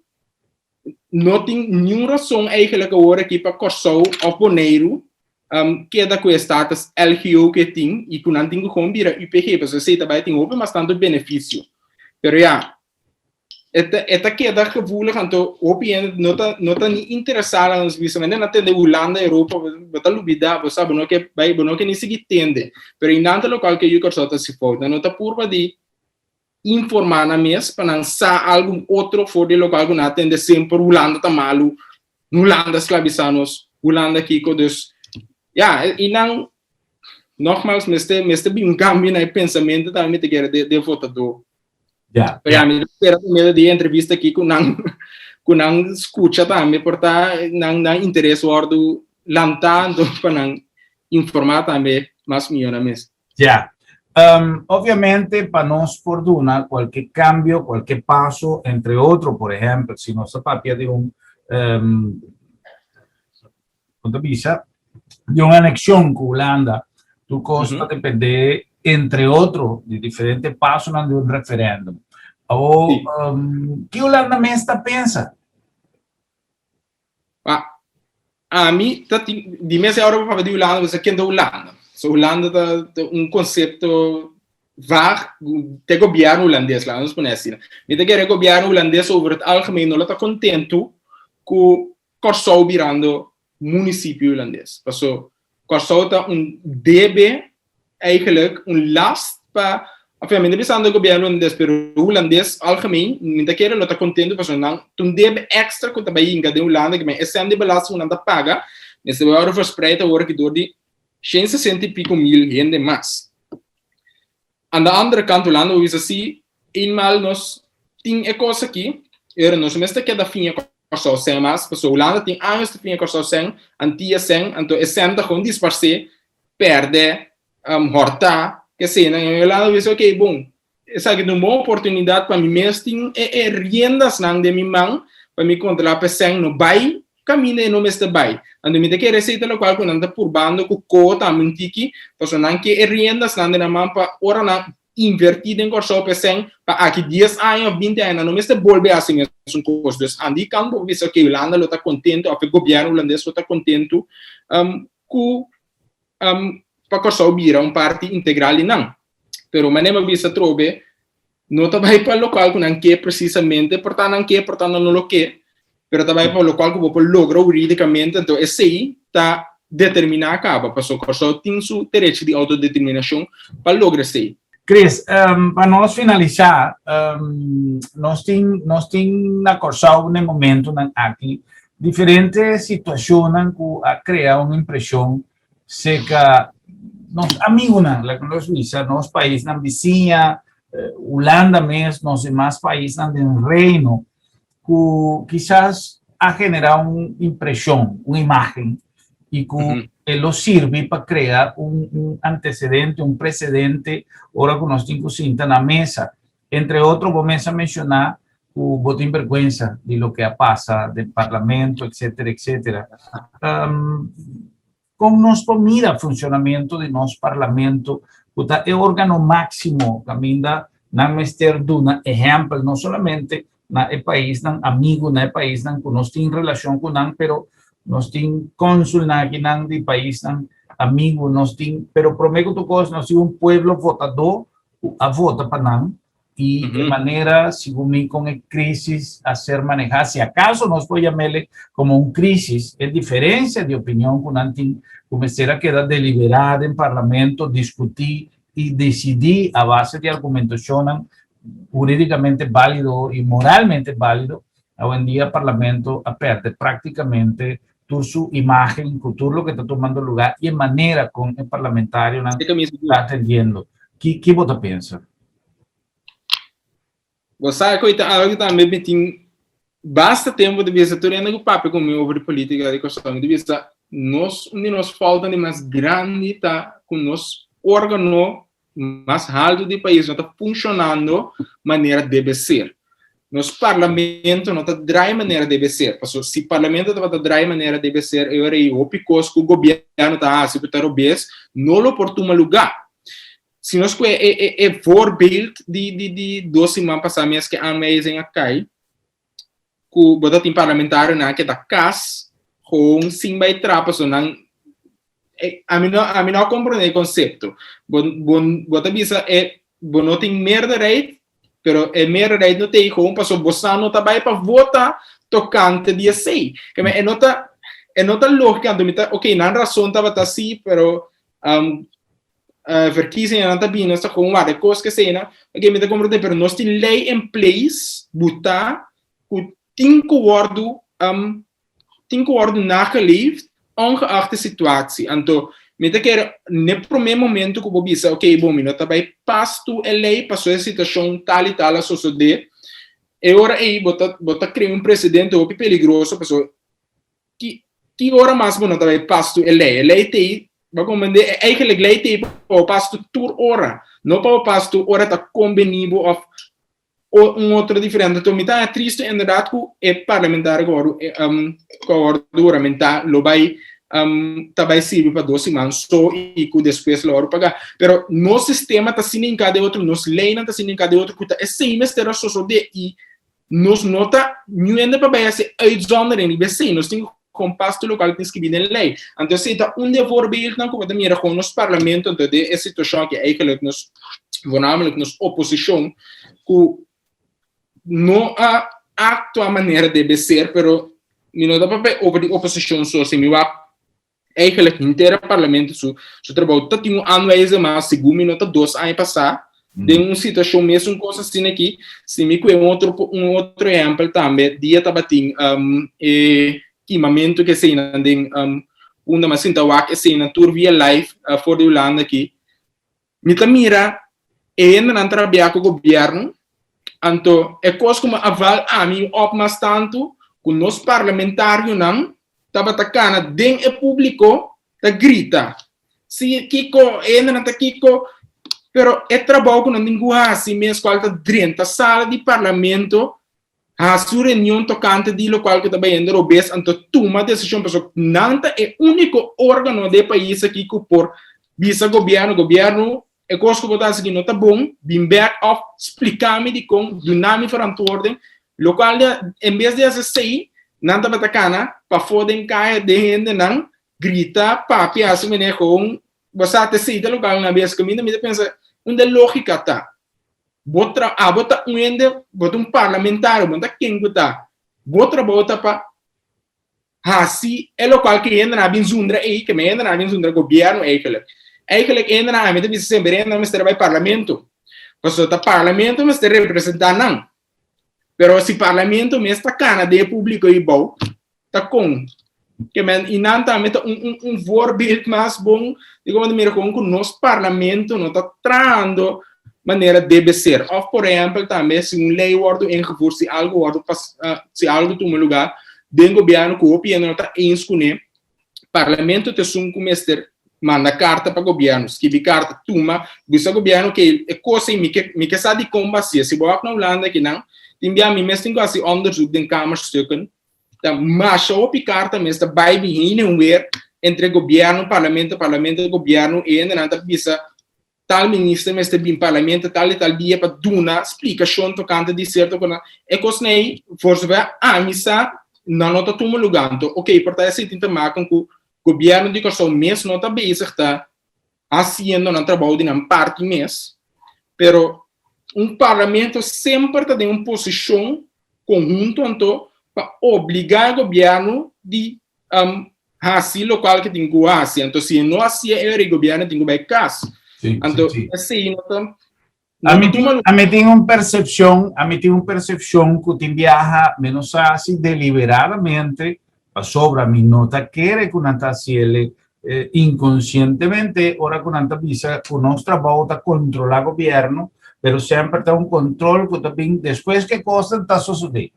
No tin niun rason eigenlijk awor aki pa Kòrsou òf Boneiru keda ku e status LGO ku e tin i ku nan tin ku gewoon bira UPG pasobra esei ta bai tin hopi mas tantu benefisio. Pero ya, e ta e ta keda gevoelig anto hopi hende no ta no ta ni interesá laga nos bisa manera nan tende Hulanda, Europa bo ta lubidá bo sa bo no ke bai bo no ke ni sigui tende. Pero einan ta lokual ku e yu Kòrsou ta hasi fout. Nan no ta purba di informá nan mes pa nan sa algun otro for di lokual ku nan a tende semper Hulanda ta malu, Hulanda a sklabisá nos, Hulanda kiko, dus ya i nan nogmaals mester mester bin un kambio na e pensamentu tambe mi ta kere den den votadó. Ya, Pero ya mi ta spera por medio di e entrevista aki ku nan ku nan skucha tambe por ta nan nan interes wòrdu lantá anto pa nan informá tambe mas mihó nan mes. Ya. Um, obviamente pa nos por duna cualke cambio, cualke paso, entre otro, por ehempel, si nos ta papia di un, um, con ta bisa, di un anexion cu Hulanda, tur cos ta depende, entre otro, di diferente pasonan di un referendum. Awo, um, ki Hulanda mes ta pensa? Pa ami ta tin di mes e ora bo papia di Hulanda bo sa ken ta Hulanda. So Hulanda ta ta un konsepto vaag te gobièrnu hulandes laga nos pone asina. Mi ta kere gobièrnu hulandes over het algemeen no lo ta kontentu ku Kòrsou birando munisipio hulandes. Paso Kòrsou ta un debe eigenlijk un last pa, enfin mi ta bisando gobierno hulandes pero hulandes algemeen mi ta kere lo ta contento pasobra nan ta un debe extra cu ta bay hinca den Hulanda que e cent di belasting cu nan ta paga mester bay worde verspreid awor aki door di 160 y pico mil hende mas. Aan de andere kant Hulanda bo bisa si eenmaal nos tin e cos aki pero nos mester keda fiña Kòrsou sèn mas pasobra Hulanda tin años ta fiña Kòrsou sèn, Antia sèn anto e sèn ta gewoon disparsé pèrdè, hòrtá, kesenan. I Hulanda bisa, ok, bon, esaki ta un bon oportunidat pa mi mes tin e e riendasnan den mi man. pa mi kontrolá pa e sèn no bai kaminda e no mester bai. Anto mi ta kere esei ta lokual ku nan ta purbando ku koho tambe un tiki, pasobra nan ke e riendasnan den nan man pa ora nan invertí den Kòrsou pa e sèn pa aki dies aña òf binti aña nan no mester bolbe hasi mesun kos. Dus andi kan bo bisa ke Hulanda lo ta kontentu òf e gobièrnu hulandes lo ta kontentu ku pa Kòrsou bira un parti integral di nan. Pero manera mi a bisa atrobe, no ta bai pa lokual ku nan ke presisamente, por ta nan ke, por ta nan no lo ke, pero ta bai pa lokual ku bo por logra hurídikamente, anto esei ta determiná kaba, pasobra Kòrsou tin su derecho di outodeterminashon pa logra esei. Chris, pa nos finalisá, nos tin nos tin na Kòrsou na e momentunan aki diferente situashonnan ku a krea un impreshon Seka nos amigunan, laga nos bisa, nos paisnan bisiña, Hulanda mes, nos demas paisnan den Reino, ku kisas a generá un impreshon, un imágen, i ku e lo sirbi pa krea un antesedente, un presedente, ora ku nos tin ku sinta na mesa. Entre otro, bo mes a menshoná ku bo tin bergwensa di loke a pasa den parlamento, etcétera, etcétera. Kon nos por mira funshonamentu di nos parlamento, ku ta e órgano máksimo kaminda nan mester duna ehèmpel no solamente na e paisnan amigu, na e paisnan ku nos tin relashon ku nan, pero nos tin kònsulnan akinan di paisnan amigu, nos tin, pero promé ku tur kos nos tin un pueblo votadó ku a vota pa nan i e manera segun mi kon e crisis a ser manehá, si acaso nos por yam'ele komo un crisis, e diferencia di opinion ku nan tin ku mester a keda deliberá den parlamento, diskutí i desidí a base di argumentashonnan hurídikamente bálido i moralmente bálido, awendia parlamento a pèrdè práktikamente tur su imagen ku tur loke ta tumando lugá i e manera kon e parlamentarionan ta atendiendo. Ki ki bo ta pensa? Bo sa ku e ta algu tambe mi tin basta tempu ta bisa tur hende ku papia ku mi over di politika di Kòrsou mi ta bisa nos un di nos falta di mas grandi ta ku nos organo mas haltu di pais no ta funshonando manera debe ser. Nos parlamento no ta draai manera debe ser. Paso si parlamento tabata draai manera debe ser, e ora ei hopi kos ku gobièrnu ta hasi ku ta robes no lo por tuma lugá. Si nos kue e e e voorbeeld di di di dos siman pasá mes ke aanwijzing a kai, ku bo ta tin parlamentarionan ke ta kas gewoon sin bai tra pasobra nan ami no ami no a komprende e konsepto. Bo bo bo ta bisa e bo no tin meerderheid pero e meerderheid no t'ei gewoon pasobra bo sa no ta bai pa vota tokante di esei. Ke men e no ta e no ta lógika anto mi ta ok nan rason tabata si pero Verkiezingen ta bini, nos ta gewoon warda e kos ke esei nan. Oke, mi ta komprende, pero nos tin lei in place butá ku tin ku wòrdu tin ku wòrdu nageleefd ongeacht de situatie. Anto mi ta kere n'e promé momento ku bo bisa oke bon mi no ta bai pas tur e lei pasobra e situashon tal i tal a sosodé, e ora ei bo ta bo ta krea un presedente hopi peligroso pasobra Ki ki ora mas bo no ta bai pas tu e lei? E lei t'ei, bo a komprendé, e eigenlijk lei t'ei pa bo pas tu tur ora, no pa bo pas tu ora ta kombení bo òf un otro diferente. Anto mi ta haña tristu inderdat ku e parlamentario ku a wòrdu ku a wòrdu huramentá lo bai ta bai sirbi pa dos siman so i ku despues lo wòrdu pagá. Pero nos sistema ta asina hinká den otro, nos leinan ta asina hinká den otro ku ta esei mester a sosodé i Nos no ta ñuende pa bai hasi uitzondering riba esei, nos tin ku kompas tur lokual tin skibí den lei. Anto esei ta un di e voorbeeldnan ku bo ta mira kon nos parlamento, anto den e situashon aki eigenlijk nos, voornamelijk nos oposishon, ku no a aktua manera debe ser, pero mi no ta papia over di oposishon so, si mi wak Eigenlijk henter e parlamento su su trabou ta tin un aanwijzing mas segun mi no ta dos aña pasá den un situashon mesun kos asina aki si mi kue un otro un otro ehèmpel tambe dia tabatin e kimamentu ke eseinan den unda mi a sinta wak eseinan tur via live for di Hulanda aki Mi ta mira e hendenan trabia ku gobièrnu, anto e kos ku mi a val ami òp mas tantu ku nos parlamentarionan tabata kana den e públiko ta grita, si kiko, e hendenan ta kiko, pero e trabou ku nan tin ku hasi mes kual ta drenta sala di parlamento. Hasi un reunion tokante di lokual ku ta bayendo robes anto tuma desishon pasobra nan ta e úniko órgano den e pais aki ku por bisa gobièrnu, gobièrnu e kos ku bo ta hasi aki no ta bon, bin bèk òf splika mi dikon, duna mi verantwoording. Lokual di en bes di hasi esei nan tabata kana pafó den kaya den hendenan grita, papia, hasi manera gewoon bo sa ta esei ta lokual nan a bes kaminda mi ta pensa unda e lógika ta. Bo tra abo ta un hende, bo ta un parlamentario, bo no ta ken ku ta. Bo trabou ta pa hasi e lokual ku e hendenan a bin zundra ei, ke men hendenan a bin zundra gobièrnu eigelijk. Eigelijk e hendenan ami ta bisa semper e hendenan mester a bai parlamento, pasobra ta parlamento mester representá nan. Pero si parlamento mes ta kana den e públiko ei bou, ta kon. Ke men i nan tambe ta un un un voorbeeld mas bon di komo ta mira kon ku nos parlamento no ta trahando manera debe ser. Òf por ehèmpel tambe si un lei wòrdu ingevoerd, si algu wòrdu pas si algu tuma lugá den gobièrnu ku hopi hende no ta eens kuné, parlamento ta esun ku mester manda karta pa gobièrnu, skibi karta, tuma, bisa gobièrnu ke e kos ei mi ke mi ke sa dikon bo hasié. Si bo wak na Hulanda kinan tin bia mi mes tin ku hasi onderzoek den kamerstukken Ta masha hopi karta mes ta bai bin heen en weer entre gobierno, parlamento, parlamento, gobierno e hendenan ta bisa tal minister mester bin parlamento tal y tal dia pa duna splikashon tokante di sierto kosnan. E kosnan ei voor zover ami sa nan no ta tuma luga. Anto oke por ta esei tin te maken ku gobierno di Kòrsou mes no ta bezig ta hasiendo nan trabou di nan parti mes, pero un parlamento semper ta den un posishon konhunto anto pa obligá e gobièrnu di hasi lokual ke tin ku hasi. Anto si e no hasié e ora e gobièrnu tin ku bai kas. Anto esei no ta Ami tin, ami tin un persepshon, ami tin un persepshon ku tin biaha mi no sa si deliberadamente, pasobra mi no ta kere ku nan ta hasiel inkonsientemente ora ku nan ta bisa ku nos trabou ta kontrolá gobièrnu, pero semper ta un kontrol ku ta bin despues ku e kosnan ta sosodé.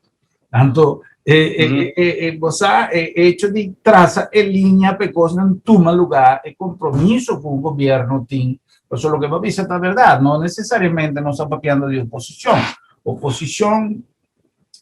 Anto, e, e, mm -hmm. e, e, bo sa, e hecho di traza e linea pe cosnan tuma lugar, e compromiso cu un gobierno tin, pasobra loke bo bisa ta verdad, no necesariamente nos ta papiando di oposicion. Oposicion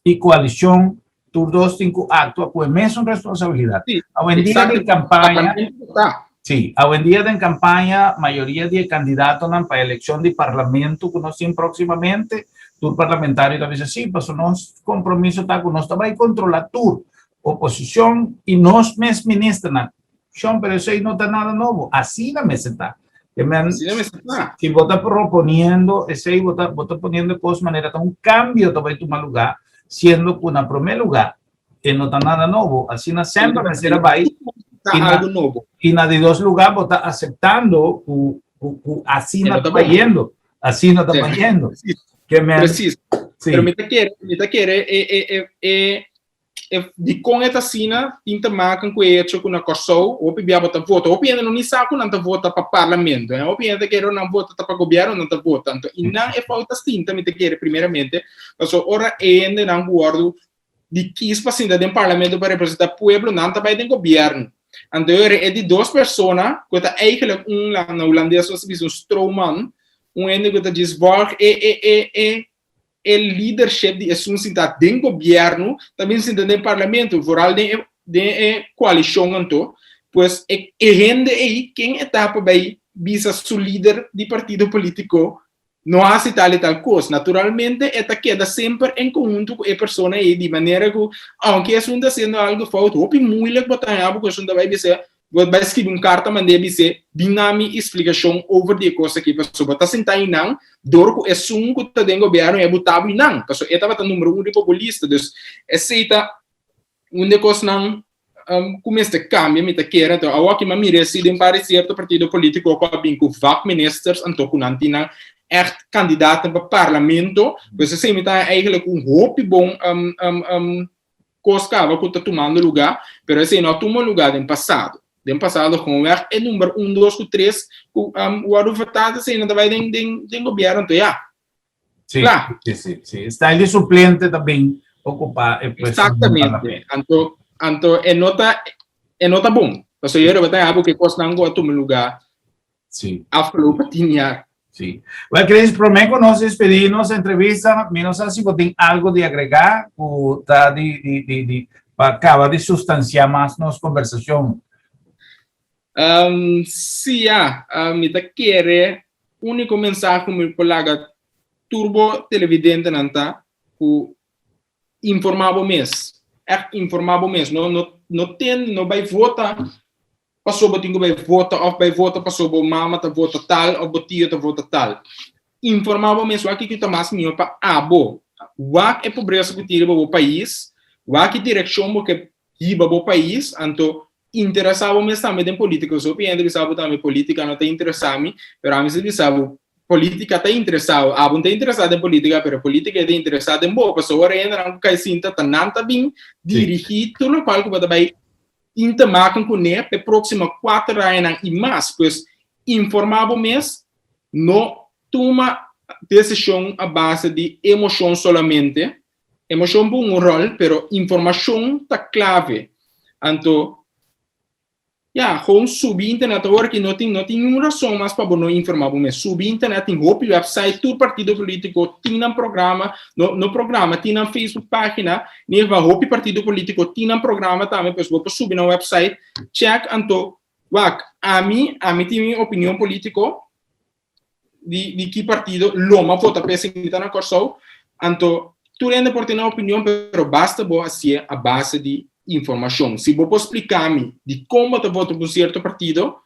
y coalicion, tur dos tin cu actua cu e mesun responsabilidad. Sí, Awendia den exacto. campaña, Parlamento ta. Sí, awendia den campaña mayoria di e candidatonan pa eleccion di parlamento cu nos tin proximamente, tur parlamentario ta bisa sí, pasobra nos compromiso ta cu nos ta bay controla tur oposicion y nos mes ministernan. Shon, pero esey no ta nada nobo, asina mester ta. Ke men, Asina mester ta. si bo ta proponiendo esey, bo ta, bo ta poniendo e cos manera ta un cambio ta bay tuma lugar, siendo cu na prome lugar E no ta nada nobo. Asina semper mester a bai. Ta algo nobo. I na di dos lugá bo ta aseptando ku ku ku asina ta bayendo. Asina ta bayendo. Ke men. Precies. Sí. Pero mi ta kere, mi ta kere e e e e e dikon e ta asina tin te maken ku e hecho ku na Kòrsou hopi bia bo ta vota. Hopi hende no ni sa ku nan ta vota pa parlamento. Eh? Hopi hende ta kere nan vota ta pa gobièrnu nan ta vota. Anto i nan e fout ta sinta mi ta kere primeramente pasobra ora e hendenan ku wòrdu di kis pa sinta den parlamento pa representa pueblo, nan ta bai den gobierno. Anto e ora e di dos persona, ku ta eigenlijk un, na hulandes nos ta bisa un stroman, un hende ku ta djis volg e e e e e leadership di esun sinta den gobierno, ta bin sinta den parlamento, vooral den e den e koalishon anto, pues e e hende ei ken e ta pa bai bisa su lider di partido politico No hasi tal i tal kos. Naturalmente e ta keda semper en konhunto ku e persona ei di manera ku aunke esun ta hasiendo algu fout, hopi muilik bo ta haña bo ku esun ta bai bis'é, bo bai skibi un karta mand'é bis'é, bin na mi i splikashon over di e kos aki pasobra bo ta sintá einan dor ku esun ku ta den gobièrnu e buta bo einan pasobra e tabata numero un riba bo lista. Dus esei ta Un di e kosnan ku mester kambia mi ta kere anto awoki mi a mira esi den par di sierto partido politiko ku a bin ku vakministers anto ku nan tin nan ègt kandidaten pa parlamento pues esei mi ta eigenlijk un hopi bon kos kaba ku ta tumando luga pero esei no a tuma luga den pasado. Den pasado gewoonweg e number un dos ku tres ku wòrdu votá esei nan ta bai den gobièrnu anto ya. Sí, Kla. sí, sí, sí. Style di suplente ta bin ocupa e puesto di Exactamente. parlamento. Anto, anto e no ta, e no ta bon. Pasobra yo riba ta habu ku e kosnan ku a tuma lugá Sí, afgelopen 10 jaar. sí. Sí. Well, Chris, promé ku nos despedí nos entrevista, mi no sa si bo tin algo di agregá ku ta di, di, di, di, pa kaba di sustansiá mas nos kombersashon. Um, sí, ya. Um, mi ta kere úniko mensahe ku mi por laga tur bo televidentenan ta ku informá bo mes. Ègt informá bo mes. No, no, no ten, no bai vota paso bo tin ku bai vota òf bai vota paso bo mama ta vota tal òf bo tio ta vota tal. Informá bo mes wak kiko ta mas mihó pa abo. Wak e pobresa ku tin riba bo pais, wak ki direkshon bo ke hiba bo pais, anto interesá bo mes tambe den polítika. Pasobra hopi hende bisa bo tambe polítika no ta interesá mi, pero ami si bisa bo polítika ta interesá bo. Abo no ta interesá den polítika, pero polítika ta interesá den bo, pasobra ora e hendenan ku kai sinta ta nan ta bin dirigí tur lokual ku bo ta bai Tin te maken kuné p'e próksimo kuater añanan i mas. Pues, informá bo mes, no tuma desishon a base di emoshon solamente. Emoshon por un ròl, pero informashon ta klave. Anto, ya, gewoon subi internet awor ki no tin no tin niun rason mas pa bo no informá bo mes. Subi internet, tin hopi wèpsait, tur partido polítiko tin nan programa, no no programa, tin nan Facebook página. Nirva, hopi partido politico tin nan programa tambe, pues bo por subi nan website, check anto wak, ami, ami tin mi opinion politico di, di ki partido lo m'a vota p'e si mi ta na Kòrsou, anto tur hende por tin nan opinion, pero basta bo hasié a base di informashon. Si bo por splika mi dikon bo ta vota pa un sierto partido,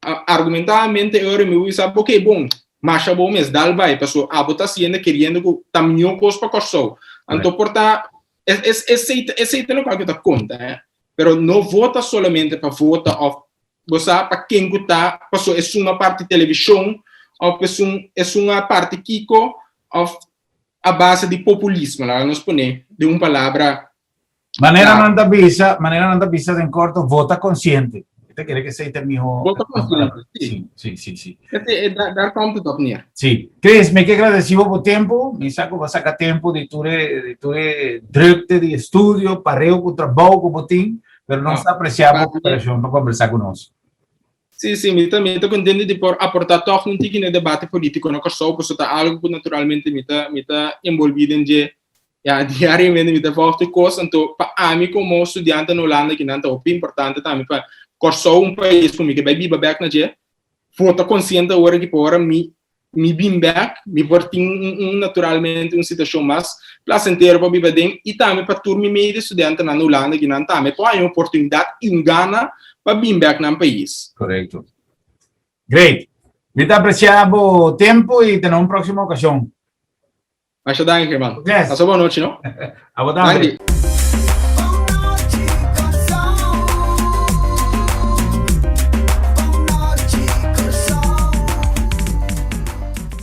Argumentadamente e ora mi bo bisa bo, ok bon, masha bo mes, dal bai, paso abo ta haciendo keriendo ku ta mihó kos pa Kòrsou. Anto por ta, esei esei ta lokual ku ta konta, eh. Pero no vota solamente pa vota òf bo sa pa ken ku ta, paso esun a parti televishon òf esun esun a parti kiko òf a base di populismo, laga nos pone den un palabra. Manera nan ta bisa, manera nan ta bisa den korto, vota konsiente. Mi ta kere ku esei ta e miho. Vota konsiente, si. Si, si, si. Ese, daar komt het op neer. Si. Chris, mi ke gradesi bo bo tempu. Mi sa ku bo a saka tempu di tur e, di tur e drukte di estudio, pareu ku trabou ku bo tin, pero nos ta apresiá bo koperashon pa kombersá ku nos. Si, si, mi ta, mi ta kontento di por aportá tòg un tiki na e debate polítiko na Kòrsou, pasobra ta algu ku naturalmente mi ta, mi ta enbolbí den dje Ya, diariamente mi ta volg tur kos, anto pa ami komo studiante na Hulanda kinan ta hopi importante tambe pa Kòrsou un pais ku mi ke bai biba bèk na dje, por ta konsiente awor aki pa ora mi mi bin bèk mi por tin un un naturalmente un situashon mas plasentero pa biba den i tambe pa tur mi mede studiantenan na Hulanda kinan tambe por haña un oportunidat i un gana pa bin bèk nan pais. Korekto. Great. Mi ta apresiá bo tempu i te na un próksimo okashon. Masha danki, hermano. Yes. Pasa bon nochi, no? Abo tambe. Danki.